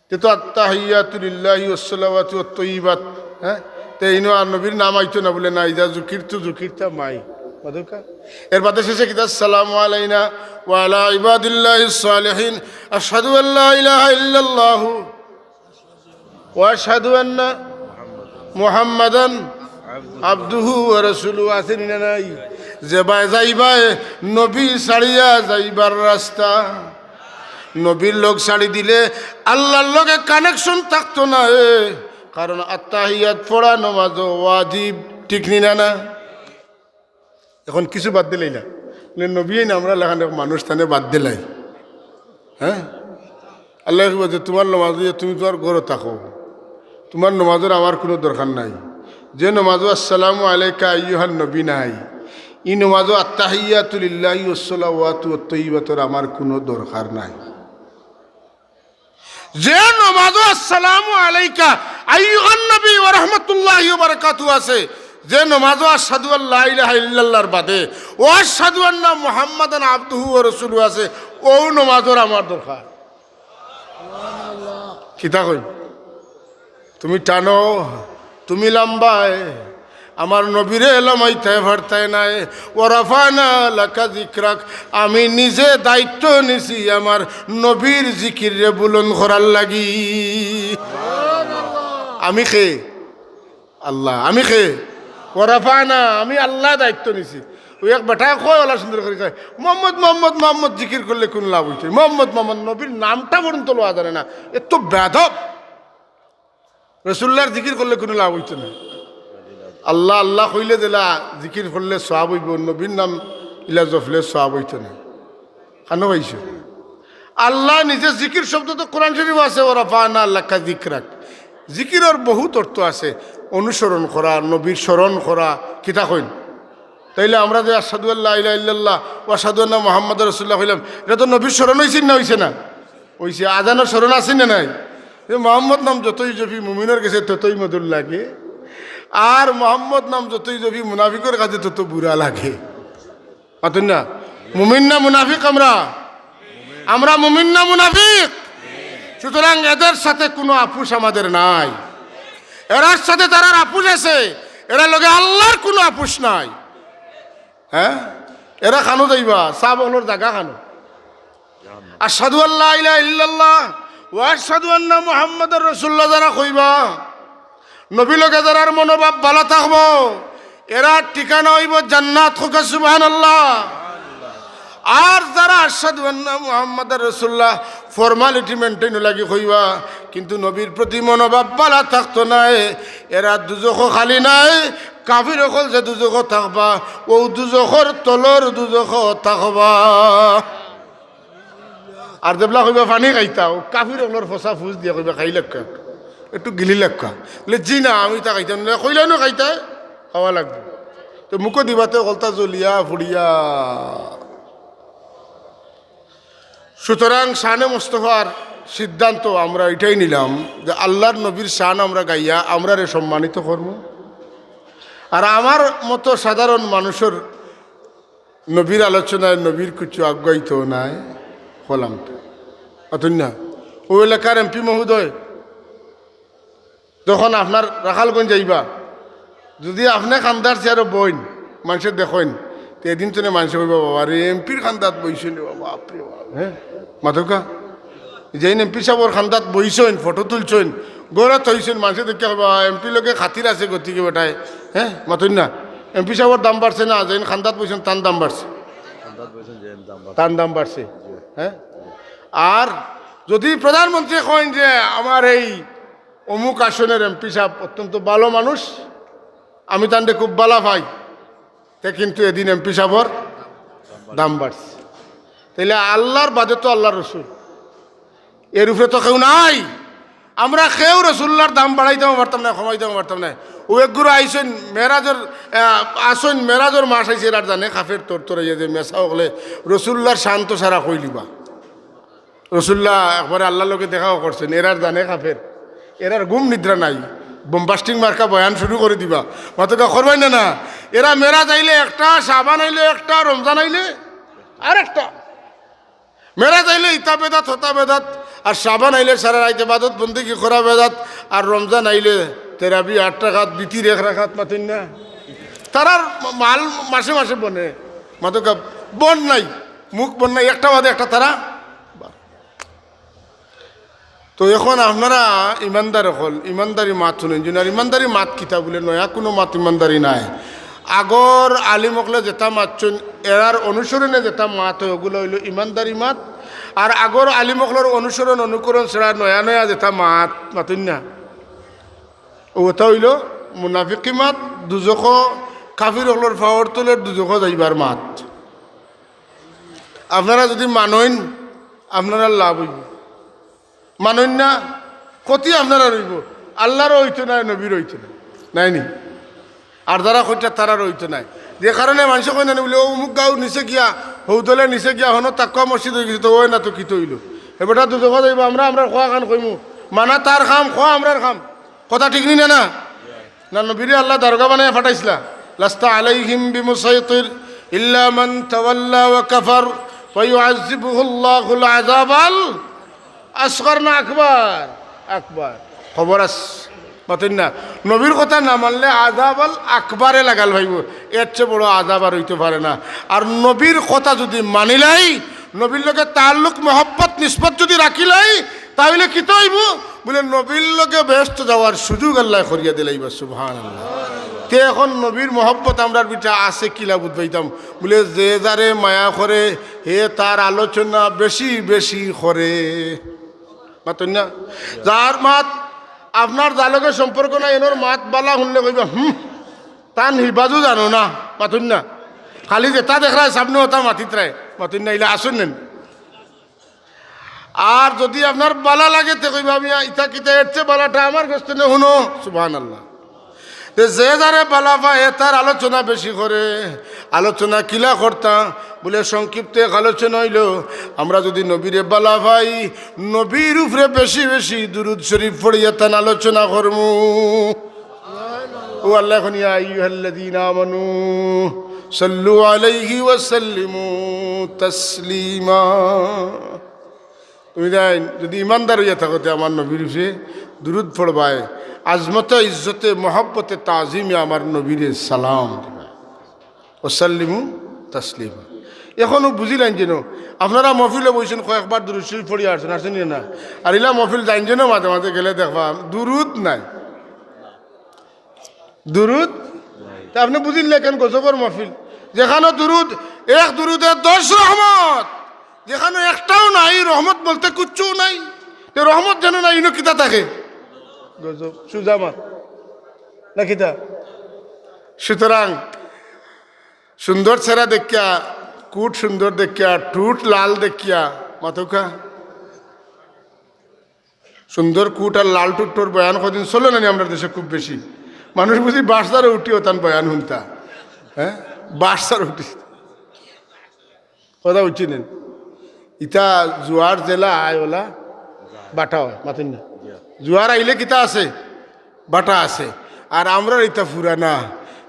তে তো আত্তাহিয়াতু লিল্লাহি ওয়াসসালাওয়াতু ওয়াত্তাইয়্যিবাত। হ্যাঁ? তে ইনো আর নবীর নাম আইতো না, বলে না, ইজা জুকিরতু জুকিরতা মাই। বুঝছো কা? এর বাদে শেষে কিতা? আসসালামু আলাইনা ওয়া আলা ইবাদিল্লাহিস সালিহিন। আশহাদু আল্লা ইলাহা ইল্লাল্লাহু ওয়া আশহাদু আন্না মুহাম্মাদান আবদুহু ওয়া রাসূলুহু। আছে নি না নাই? যেবায় যাইবায় নবী ছাড়িয়া যাইবার রাস্তা। নবীর লগ ছাড়ি দিলে আল্লাহর লগে কানেকশন থাকতো না, এ। কারণ আত্তাহিয়াত পড়া নমাজও ওয়াজিব, ঠিক নি না, না? এখন কিছু বাদ দিলাই না, বলে, নবী না আমরা লাখান মানুষ তানে বাদ দিলাই। হ্যাঁ, আল্লাহ বলছে, তোমার নমাজ হইয়া তুমি তোমার ঘরো থাকো, তোমার নমাজর আমার কোনো দরকার নাই। যে নমাজও আসসালামু আলাইকা আইয়ুহান নবী নাই, ই নমাজও আত্তাহিয়াতুলিল্লাহি ওয়াসসালাওয়াতু ওয়াত্তাইয়িবাতুর আমার কোনো দরকার নাই। যে নমাজও আসসালামু আলাইকা আইয়ুহান নবী ওয়া রাহমাতুল্লাহি ওয়া বারাকাতুহু আছে, যে নমাজও আশহাদু আল্লা ইলাহা ইল্লাল্লাহর বাদে ও আশহাদু আন্না মুহাম্মাদান আবদুহু ওয়া রাসূলুহু আছে, ও নমাজর আমার দরকার। কিতা কই? তুমি টানো, তুমি লাম্বায়, আমার নবীরে লামাইতায় পারতায় নায়। ওয়া রাফানা লাকা যিকরাক, আমি নিজে দায়িত্ব নিছি আমার নবীর জিকিররে বুলন্দ করার লাগি। আমি কে? আল্লাহ। আমি কে? ওয়া রাফানা, আমি আল্লাহ দায়িত্ব নিছি। ওই এক বেটা কয়, ওলা সুন্দর করি কয়, "মোহাম্মদ, মোহাম্মদ, মোহাম্মদ জিকির করলে কোনো লাভ অইতো না। মোহাম্মদ, মোহাম্মদ, নবীর নামটা পর্যন্ত লওয়া জানে না।" এত বেয়াদব। রসুল্লাহর জিকির করলে কোনো লাভ অইতো না। আল্লাহ, আল্লাহ কইলে যেলা জিকির করলে সওয়াব অইবো, নবীর নাম ইলা জপলে সওয়াব অইতো না। কানো পাইছো? আল্লাহ নিজে জিকির শব্দ তো কোরআন শরীফ আছে, "ওয়া রাফানা লাকা যিকরাক।" জিকিরর বহুত অর্থ আছে, অনুসরণ করা, নবীর স্মরণ করা, কিতা কইন? তাইলে আমরা যে আশহাদু আল্লা ইলাহা ইল্লাল্লাহ ওয়া আশহাদু আন্না মুহাম্মাদার রাসূলুল্লাহ কইলাম, এটা তো নবীর স্মরণ অইছে না, অইছে না? অইছে। আজানর স্মরণ আছে না নাই? যে মোহাম্মদ নাম যতই জপি মুমিনর গেছে ততই মধুর লাগে, আর মোহাম্মদ নাম যতই জপি মুনাফিকর কাছে তত বুরা লাগে। মাতুন না? মুমিন না মুনাফিক আমরা? আমরা মুমিন না মুনাফিক? সুতরাং এদের সাথে কোনো আপোষ আমাদের নাই, এরার সাথে যারার আপোষ আছে, এরার লগে আল্লাহর কোনো আপোষ নাই। হ্যাঁ, এরা কানো যাইবা, সাহাবা অকলর জাগা কানো। আশহাদু আল্লা ইলাহা ইল্লাল্লাহ ওয়া আশহাদু আন্না মুহাম্মাদার রাসূলুল্লাহ যারা কইবা, নবী লগে যারার মনোভাব ভালা থাকবো, এরার ঠিকানা অইবো জান্নাত। কউক্কা সুবহানাল্লাহ। আর যারা আশহাদু আন্না মুহাম্মাদার রাসূলুল্লাহ ফর্মালিটি মেইনটেইন লাগি কইবা, কিন্তু নবীর প্রতি মনোভাব ভালা থাকতো নায়, এরা দুজখো খালি নায়। কাফির অকল যে দুজখো থাকবা, অউ দুজখর তলর দুজখো থাকবা। আর যেবলা কইবা পানি খাইতা, অউ কাফির অকলর ফসা ফুস দিয়া কইবা, "খাই লাগকা, একটু গিলি লাগকা।" বলে, "জি না, আমি তা খাইতাম না।" কইলে না খাইতা, খাওয়া লাগবো। তো মুখো দিবাতে অকলতা জ্বলিয়া ফুড়িয়া। সুতরাং শানে মোস্তফার সিদ্ধান্ত আমরা এটাই নিলাম যে আল্লাহর নবীর শান আমরা গাইয়া আমরারে সম্মানিত করমু। আর আমার মতো সাধারণ মানুষর নবীর আলোচনায় নবীর কিছু আগুয়াইতো নায়, হলাম তো। অতএব না, অউ এলাকার এমপি মহোদয়, যখন আপনার রাখালগঞ্জ যাইবা, যদি আপনে কান্দার চেয়ারো বইন, মানষে দেখইন, তে এদিন তনে মানষে কইবা, "বাবা রে, এমপির কান্দাত বইছইন রে বাবা, বাপ রে বাপ।" হ্যাঁ, মাতউক্কা। যেইন এমপি সাবর কান্দাত বইছইন, ফটো তুলছইন, গৌরত হইছইন, মানষে দেখিয়া কইবা, "এমপির লগে খাতির আছে গতিকে বেটায়।" হ্যাঁ, মাতইন না? এমপি সাবর দাম বাড়ছে না, যেইন কান্দাত বইছইন, তান দাম বাড়ছে। তান দাম বাড়ছে। হ্যাঁ, আর যদি প্রধানমন্ত্রী কইন যে, "আমার এই অমুক আসনের এমপি সাব অত্যন্ত ভালো মানুষ, আমি তানরে খুব ভালা পাই," তে কিন্তু এদিন এমপি সাবর দাম বাড়ছে। তাইলে আল্লাহর বাদে তো আল্লাহর রসুল, এর উপরে তো কেউ নাই। আমরা কেউ রসুল্লাহর দাম বাড়াইতাম পারতাম না, কমাইতাম পারতাম না। অউ একগুরু আইছইন মেরাজর, আহ, আছইন মেরাজর মাস আইছে, এরার জানে কাফের তোর তোর ইয়ে যে মেসা অকলে রসুল্লাহর শান তো সারা কইলিবা। রসুল্লাহ একবারে আল্লাহর লগে দেখাও করছইন, এরার জানে কাফের, এরার ঘুম নিদ্রা নাই, বোমবাস্টিং মার্কা বয়ান শুরু করি দিবা, মাতউক্কা করবায় না না? এরা মেরাজ আইলে একটা, শাবান আইলে একটা, রমজান আইলে আর একটা। মেরাজ আইলে ইতা বেদাত, হতা বেদাত, আর শাবান আইলে সারা রাইত ইবাদত বন্দেগি করা বেদাত, আর রমজান আইলে তেরাবি আট রাকাত, বিতির এক রাকাত, মাতইন না? তারার মাল মাসে মাসে বনে, মাতউক্কা, বন নাই, মুখ বন নাই, একটা বাদে একটা তারা। তো এখন আপনারা ইমানদার অকল, ইমানদারি মাত হুনইন যেন। আর ইমানদারি মাত কিতা বুলে? নয়া কুনু মাত ইমানদারি নায়। আগর আলিম অকলে যেতা মাতছইন, এরার অনুসরণে যেতা মাত অয়, অগুলা অইলো ইমানদারি মাত। আর আগর আলিম অকলর অনুসরণ অনুকরণ ছাড়া নয়া নয়া যেতা মাত, মাতইন না, অউ অতা অইলো মুনাফিকি মাত, দুজখো, কাফির অকলর পাওর তলে দুজখো যাইবার মাত। আপনারা যুদি মানইন, আপনারার লাভ অইবো। মানইন না, ক্ষতি আপনারার অইবো। আল্লারও অইতো নায়, নবীর অইতো নায়, নায় নি? আর যারা কইতা তারারও অইতো নায়। যে কারণে মানষে কইন না নি বুলে, "অউ অমুক গাঁও নিচে গিয়া, হউ দলে নিচে গিয়া, হনো তাকওয়া মসজিদ অইগেছে, তো অয় না তো কিতা অইলো?" হে বেটা, দুজখো যাইবো, আমরা, আমরার কওয়া খান কইমু। মানা তার কাম, কওয়া আমরার কাম। কথা ঠিক নি না, না? না, নবীরে আল্লায় দারোগা বানাইয়া পাঠাইছলা। লাস্তা আলাইহিম বিমুসাইতির ইল্লা মান তাওয়াল্লা ওয়া কাফার ফায়ুআযযিবুহুল্লাহুল আযাবাল আসগর না আকবার? আকবার। খবর আছে, মাতইন না? নবীর কথা না মানলে আযাবাল আকবারে লাগাল পাইবো, এর চেয়ে বড় আযাব আর অইতো পারে না। আর নবীর কথা যুদি মানিলাই, নবীর লগে তাল্লুক, মহব্বত, নিসবত যুদি রাখিলাই, তা অইলে কিতা অইবো? বুলে, নবীর লগে বেহেস্ত যাওয়ার সুযোগ আল্লায় করিয়া দিলাইবা। সুবহানাল্লাহ। তে এখন নবীর মহব্বত আমরার ভিতরে আছে কিলা বুঝবাইতাম? বুলে, যে যারে মায়া করে, হে তার আলোচনা বেশি বেশি করে। মাতইন না? যার মাত, আপনার যার লগে সম্পর্ক নাই, এনর মাত বালা হুনলে কইবা, "হুম, তান হিবাজু জানো না।" মাতইন না? খালি যেতা দেখরায় সামনে অতা মাতিতরায়। মাতইন না? ইলা আছইন নি? আর যুদি আপনার বালা লাগে, তে কইবা, "আমি ইতা কিতা, এর চেয়ে বালাটা আমার গেছ থনে হুনো।" সুবহানাল্লাহ। তে যে যারে বালা পায়, হে তার আলোচনা বেশি করে। আলোচনা কিলা করতা? বুলে, সংক্ষিপ্ত এক আলোচনা অইলো, আমরা যুদি নবীরে বালা পাই, নবীর উপরে বেশি বেশি দুরুদ শরীফ পড়িয়া তান আলোচনা করমু। ও আল্লায় কইন, "ইয়া আইয়ুহাল্লাযীনা আমানু সাল্লু আলাইহি ওয়া সাল্লিমু তাসলিমা।" তুমি যাইন, যুদি ইমানদার অইয়া থাকো, তে আমার নবীর উপরে দুরুদ পড়বায়, আজমতে, ইজ্জতে, মহব্বতে, তাজিমে আমার নবীরে সালাম দিবায়। ওয়াসাল্লিমু তাসলিমা। এখনও বুঝিলাইন যেন, আপনারা মহফিলো বইছইন, কয়েকবার দুরুদ শরীফ পড়িয়া আছইন, আছইন নি না? আর ইলা মহফিল যাইন যেন, মাঝে মাঝে গেলে দেখবা দুরুদ নাই। দুরুদ? তে আপনে বুঝিন না কেনে গজবর মহফিল? যেখানো দুরুদ, এক দুরুদে দশ রহমত, যেখানো একটাও নাই, রহমত বলতে কুচ্ছু নাই। তে রহমত যেন নাই, ইনো কিতা থাকে? গজব, সুজা মাত। না কিতা? সুতরাং সুন্দর চেহারা দেখিয়া, কুট সুন্দর দেখিয়া, টুট লাল দেখিয়া, মাতউক্কা। সুন্দর কুট আর লাল টুট্টর বয়ান কয়দিন চলে না নি আমরার দেশে খুব বেশি। মানুষ বুঝি বাসদারো উঠিও তান বয়ান হুনতা, হ্যাঁ, বাসদারো উঠি। কথা বুঝছইন নি? ইতা জুয়ার যেলা আয় অলা বাটা অয়, মাতইন না? জুয়ার আইলে কিতা আছে? বাটা আছে। আর আমরার ইতা ফুরানা,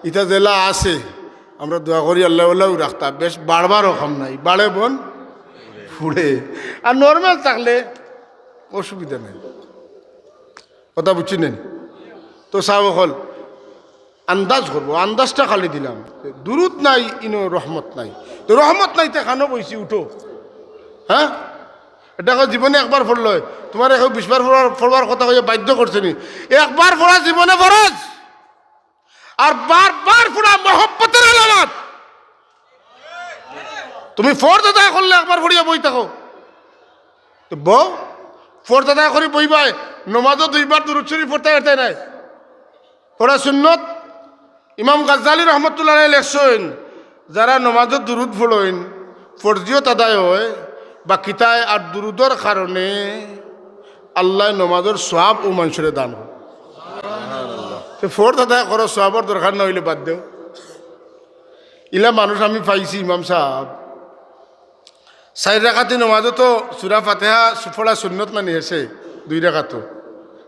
ইতা যেলা আছে, আমরা দোয়া করি আল্লায় অলাউ রাখতা, বেশ বাড়বারও কাম নাই, বাড়ে বন ফুড়ে। আর নরমাল থাকলে অসুবিধা নাই। কথা বুঝছইন নি? তো সাব অকল আন্দাজ করবো, আন্দাজটা খালি দিলাম। দুরুদ নাই, ইনো রহমত নাই। তো রহমত নাই, তে কানো বইছি, উঠো। হ্যাঁ, এটা কয় জীবনে একবার পড়লে, তুমারে কেউ বিশবার পড়ার, পড়বার কথা কইয়া বাধ্য করছে নি? একবার পড়া জীবনে ফরজ, আর বারবার পড়া মহব্বতের আলামত। তুমি ফরজ আদায় করলে একবার পড়িয়া বই থাকো, তো বও, ফরজ আদায় করি বইবায়, নমাজও দুইবার দুরুদ শরীফ পড়তায় এরতায় নায়। পড়া সুন্নত। ইমাম গাজ্জালী রহমতুল্লাহ আলাইহি লেখছইন, যারা নমাজও দুরুদ পড়ইন, ফরজিয়ত আদায় অয়, বাকিতায় আর দুরুদর কারণে আল্লায় নমাজর সওয়াব অউ মানষরে দান করইন। তে ফরজ আদায় করো, সওয়াবর দরকার না অইলে বাদ দেও। ইলা মানুষ আমি পাইছি, ইমাম সাব, চাইর রাকাতি নমাজও তো সূরা ফাতিহা সু-, পড়া সুন্নত না নি হেষে? দুই রাকাতো,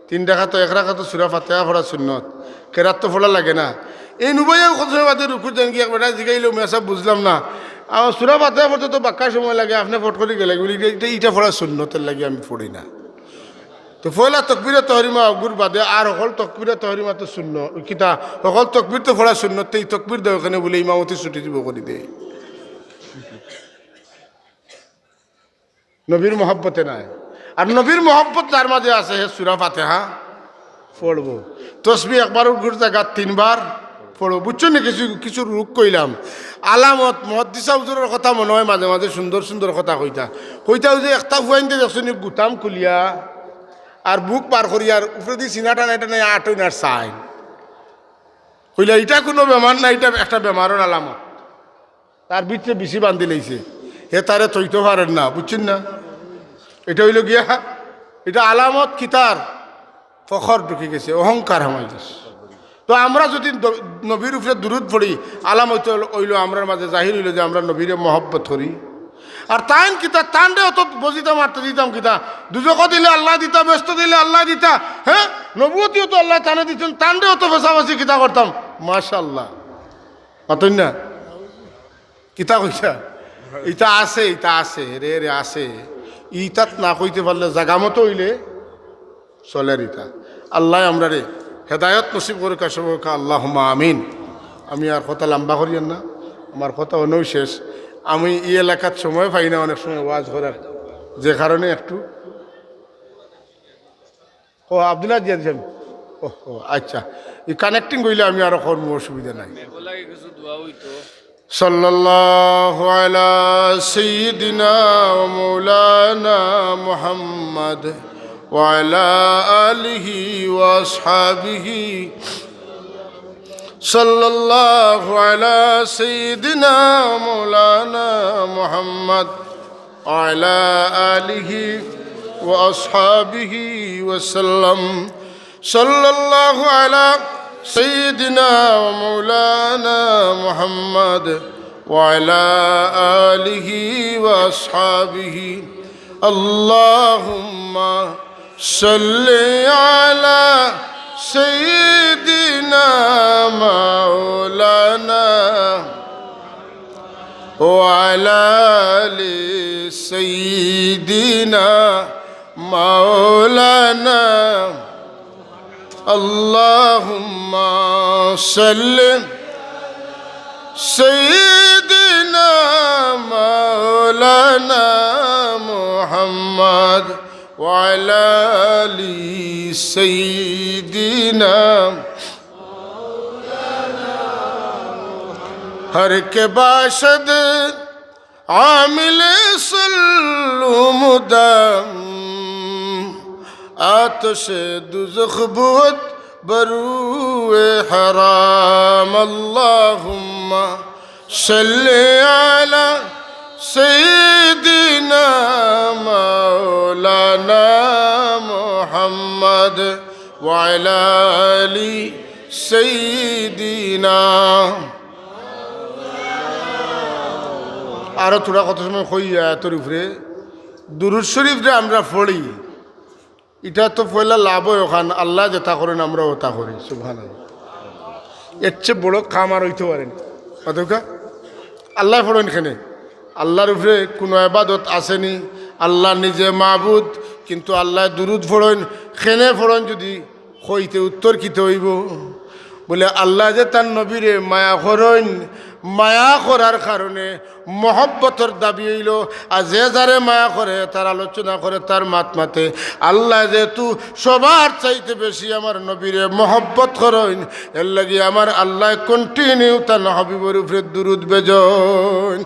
তিন রাকাতো, এক রাকাতো সূরা ফাতিহা পড়া সুন্নত, কেরাত তো পড়া লাগে না। এই নুবাইয়াও কত সময় বাদে রুকুত যাইন গি, এক বেটায় জিগাইলো, "মিয়া সাব, বুঝলাম না, আমার সূরা ফাতিহা পড়তে তো বাক্কা সময় লাগে, আপনে ফট করি গেলা গি?" বুলে, "ইটা, ইটা, ইটা পড়া সুন্নতর লাগি আমি পড়ি না।" তো পয়লা তকবিরে তহরিমা অগুর বাদে আর হকল তকবিরে তহরিমা তো সুন্নত, কিতা হকল তকবির তো পড়া সুন্নত, তে ই তকবির দেও কেনে বুলে ইমামতি ছুটি দিব করি দে। নবীর মহব্বতে নাই। আর নবীর মহব্বত যার মাঝে আছে, হে সূরা ফাতিহা পড়বো। তসবি একবার অগুর জাগাত তিনবার পড়বো। বুঝছো নি? কিছু, কিছু রোগ কইলাম। আলামত, মুহাদ্দিসা হুজুরর কথা মনো অয় মাঝে মাঝে সুন্দর সুন্দর কথা কইতা। কইতা অউ যে একটা ফুয়াইন্তে দেখছো নি গুতাম খুলিয়া, আর বুক বার করিয়া, আর উপরেদি সিনা টানাই টানাই আটইন আর চাইন। কইলা, "ইটা কুনু বেমার না, ইটা একটা বেমারর আলামত।" তার ভিতরে বিচি বান্ধি লাইছে, হে তারে থইতো পারের না, বুঝছইন না? ইটা অইলো গিয়া, ইটা আলামত কিতার? ফখর ঢুকি গেছে, অহংকার হামাই গেছে। তো আমরা যদি দ-, নবীর উপরে দুরুদ পড়ি, আলামত অইলো, অইলো আমরার মাঝে জাহির অইলো যে আমরা নবীরে মহব্বত করি। আর তাইন কিতা, তানরে অত বজিতা মারতে দিতাম কিতা? দুজখো দিলে আল্লায় দিতা, বেহেস্তো দিলে আল্লায় দিতা, হে? নবুয়তিও তো আল্লায় তানে দিছইন, তানরে অত ফেছাফেছি কিতা করতাম? মাশাআল্লাহ। মাতইন না? কিতা কইছা? ইতা আছে, ইতা আছে, রে, রে, আছে। ইতাত না কইতে পারলে জাগা মতো অইলে চলের ইতা। আল্লায় আমরারে হেদায়ত নসিব করুক্কা, সবকা, আল্লাহুম্মা আমিন। আমি আর কথা লম্বা করিয়ার না, আমার কথা অনউ শেষ। আমি ই এলাকাত সময় পাই না অনেক সময় ওয়াজ করার, যে কারণে একটু ও, আব্দুল্লাহ জিয়া দিছেন। ও, ও, আচ্ছা। ই connecting অইলে আমি আরো করমু, অসুবিধা নাই। মেঘও লাগে কিছু দোয়া অইতো। صلى الله على سيدنا ومولانا محمد وعلى آله وأصحابه. صلى الله على سيدنا ومولانا محمد وعلى آله وأصحابه وسلم. صلى الله على سيدنا ومولانا محمد وعلى آله وأصحابه. اللهم صل على سيدنا مولانا وعلى آل سيدنا مولانا. اللهم صل سيدنا مولانا محمد وعلى آل سيدنا. ہر کہ باشد عامل صلو مدام، آتش دوزخ بود بر او حرام. اللهم صل على سيدنا مولانا محمد وعلى آل سيدنا. আরো থুড়া কত সময় কই আয়াতর উপরে। দুরুদ শরীফ যে আমরা পড়ি, ইটা তো পয়লা লাভ অয় অখান, আল্লায় যেতা করইন আমরাও অতা করি। সুবহানাল্লাহ। এর চেয়ে বড় কাম আর অইতো পারে না। অতকা আল্লায় পড়ইন কেনে? আল্লার উপরে কুনু ইবাদত আছে নি? আল্লা নিজে মাবুদ, কিন্তু আল্লায় দুরুদ পড়ইন, কেনে পড়ইন যুদি কইতে উত্তর কিতা অইবো? বুলে, আল্লায় যে তান নবীরে মায়া করইন, মায়া করার কারণে মহব্বতর দাবি অইলো, আর যে যারে মায়া করে, তার আলোচনা করে, তার মাত মাতে। আল্লায় যেহেতু সবার চাইতে বেশি আমার নবীরে মহব্বত করইন, এরলাগি আমার আল্লায় continue তান হাবিবর উপরে দুরুদ বেজইন।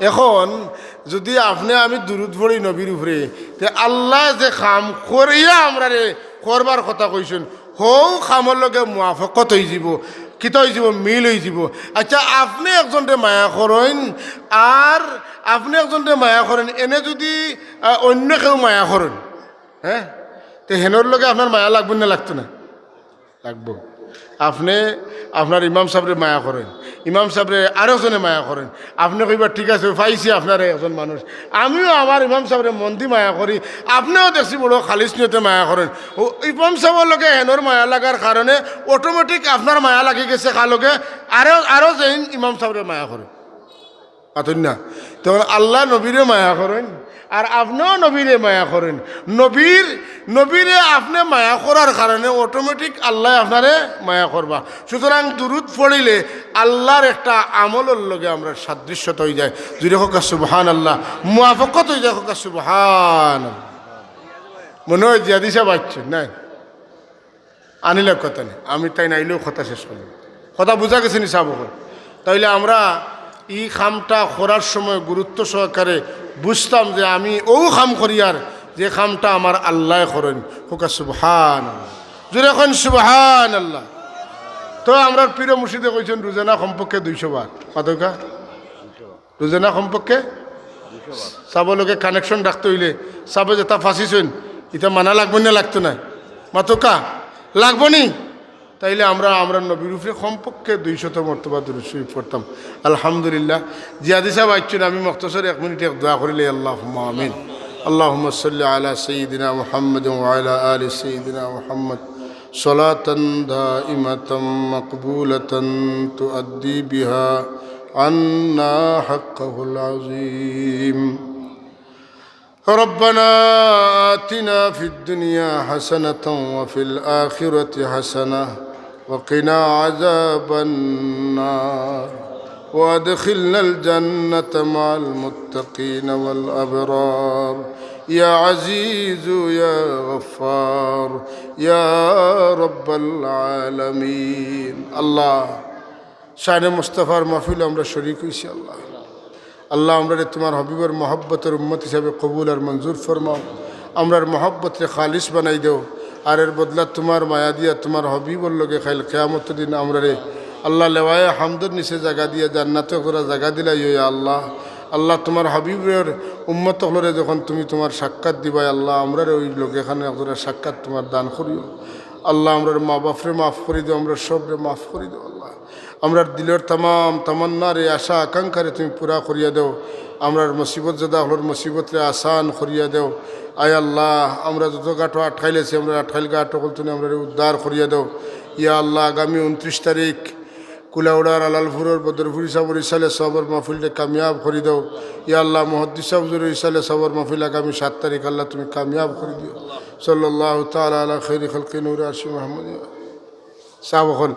এখন যুদি আপনে আমি দুরুদ পড়ি নবীর উপরে, তে আল্লায় যে কাম করিয়া আমরারে করবার কথা কইছইন, হউ কামর লগে মুয়াফাকাত অইযিবো, কিতা অইযিবো, মিল অইযিবো। আচ্ছা, আপনে একজনরে মায়া করইন, আর আপনে একজনরে মায়া করইন, এনে যুদি, আহ, অইন্য কেউ মায়া করইন, হে, তে হেনর লগে আপনার মায়া লাগবো না লাগতো না? লাগবো। আপনে আপনার ইমাম সাবরে মায়া করইন, ইমাম সাবরে আরো জনে মায়া করইন, আপনে কইবা, "ঠিক আছে, পাইছি আপনারে একজন মানুষ।" আমিও আমার ইমাম সাবরে মন্দি মায়া করি, আপনেও দেখছি বড় খালিস নিয়তে মায়া করইন। ও ইমাম সাবর লগে হেনর মায়া লাগার কারণে automatic আপনার মায়া লাগি গেছে কার লগে, আরো, আরো যেইন ইমাম সাবরে মায়া করইন। মাতইন না? তখন আল্লায় নবীরে মায়া করইন, আর আপনেও নবীরে মায়া করইন। নবীর, নবীরে আপনে মায়া করার কারণে automatic আল্লায় আপনারে মায়া করবা। সুতরাং দুরুদ পড়িলে আল্লার একটা আমলর লগে আমরার সাদৃশ্যতা অইযায়। জুরে কউক্কা সুবহানাল্লাহ, মুয়াফাকাত অইযায়, কউক্কা সুবহানাল্লাহ। মনে অয় জিয়াদি সাব আইচ্ছইন, নায়? আনিলে কথা নাই, আমি তাইন আইলেউ কথা শেষ করমু। কথা বুঝা গেছে নি সাব অকল? তাইলে আমরা ই কামটা করার সময় গুরুত্ব সহকারে বুঝতাম যে আমি অউ কাম করিয়ার যে কামটা আমার আল্লায় করইন। কউক্কা সুবহানাল্লাহ। জুরে কইন সুবহানাল্লাহ। তো আমরার পীর মুর্শিদে কইছইন রোজানা কমপক্ষে দুইশো বার। মাতউক্কা? রোজানা কমপক্ষে সাবর লগে connection রাখতে অইলে সাবে যেতা ফাঁসিছইন, ইতা মানা লাগবো না, লাগতো নায়? মাতউক্কা, লাগবো নি? তাইলে আমরা, আমরা নবীর উপরে কমপক্ষে দুইশত মর্তবা দুরুদ শরীফ পড়তাম। আলহামদুলিল্লাহ। জিয়াদি সাব আইচ্ছইন, আমি মখতসর এক মিনিট এক দোয়া করিলে, আল্লাহুম্মা আমিন। اللهم صل على سيدنا محمد وعلى آل سيدنا محمد صلاة دائمة مقبولة تؤدي بها عنا حقه العظيم. ربنا آتنا في الدنيا حسنة وفي الآخرة حسنة وقنا عذاب النار وأدخلنا الجنة مع المتقين والأبرار يا عزيز يا غفار يا رب العالمين. আল্লাহ, শানে মুস্তাফার মাহফিলো আমরা শরিক অইছি আল্লাহ। আল্লাহ, আমরারে তুমার হাবিবর মহব্বতর উম্মত হিসাবে কবুল আর মঞ্জুর ফরমাও। আমরার মহব্বতরে খালিস বানাই দেও। আর এর বদলা তুমার মায়া দিয়া তুমার হাবিবর লগে কাইল কিয়ামতর দিন আমরারে আল্লাহ লেওয়ায়ে হামদর নিচে জাগা দিয়া জান্নাতো একজোড়া জাগা দিলাইও ইয়া আল্লাহ। আল্লাহ, তুমার হাবিবর উম্মত অকলরে যখন তুমি তুমার সাক্ষাৎ দিবায় আল্লাহ, আমরারে অউ লগে খানো একজোড়া সাক্ষাৎ তুমার দান করিও। আল্লাহ, আমরার মা বাপরে মাফ করি দেও, আমরার সবরে মাফ করি দেও আল্লাহ। আমরার দিলর তামাম তামান্নারে, আশা আকাঙ্ক্ষারে তুমি পুরা করিয়া দেও। আমরার মুসিবত জদা অকলর মুসিবতরে আসান করিয়া দেও। আয় আল্লাহ, আমরা যত ঘাটো আটকাইল আছি, আমরার আটকাইল ঘাট অকল থনে আমরারে উদ্ধার করিয়া দেও। ইয়া আল্লাহ, আগামী ঊনত্রিশ তারিখ কুলাউড়ার আলালপুরর বদরপুরি সাবর ইসালে সওয়াবর মাহফিলরে কামিয়াব করি দেও। ইয়া আল্লাহ, মুহাদ্দিস সাব হুজুরর ইসালে সওয়াবর মাহফিল আগামী সাত তারিখ আল্লাহ তুমি কামিয়াব করি দিও। সাল্লাল্লাহু তাআলা আলা খাইরি খালকি নূরে আরশি মুহাম্মদ। সাব অকল,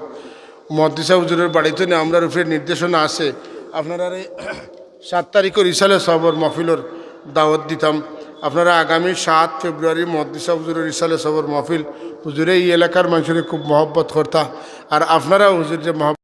মুহাদ্দিস সাব হুজুরর বাড়ি থনে আমরার উপরে নির্দেশনা আছে, আপনারারে সাত তারিখর ইসালে সওয়াবর মাহফিলর দাওয়াত দিতাম। আপনারা আগামী সাত ফেব্রুয়ারি মুহাদ্দিস সাব হুজুরর ইসালে সওয়াবর মাহফিল, হুজুরে ই এলাকার মানষরে খুব মহব্বত করতা, আর আপনারাও হুজুররে মহব্বত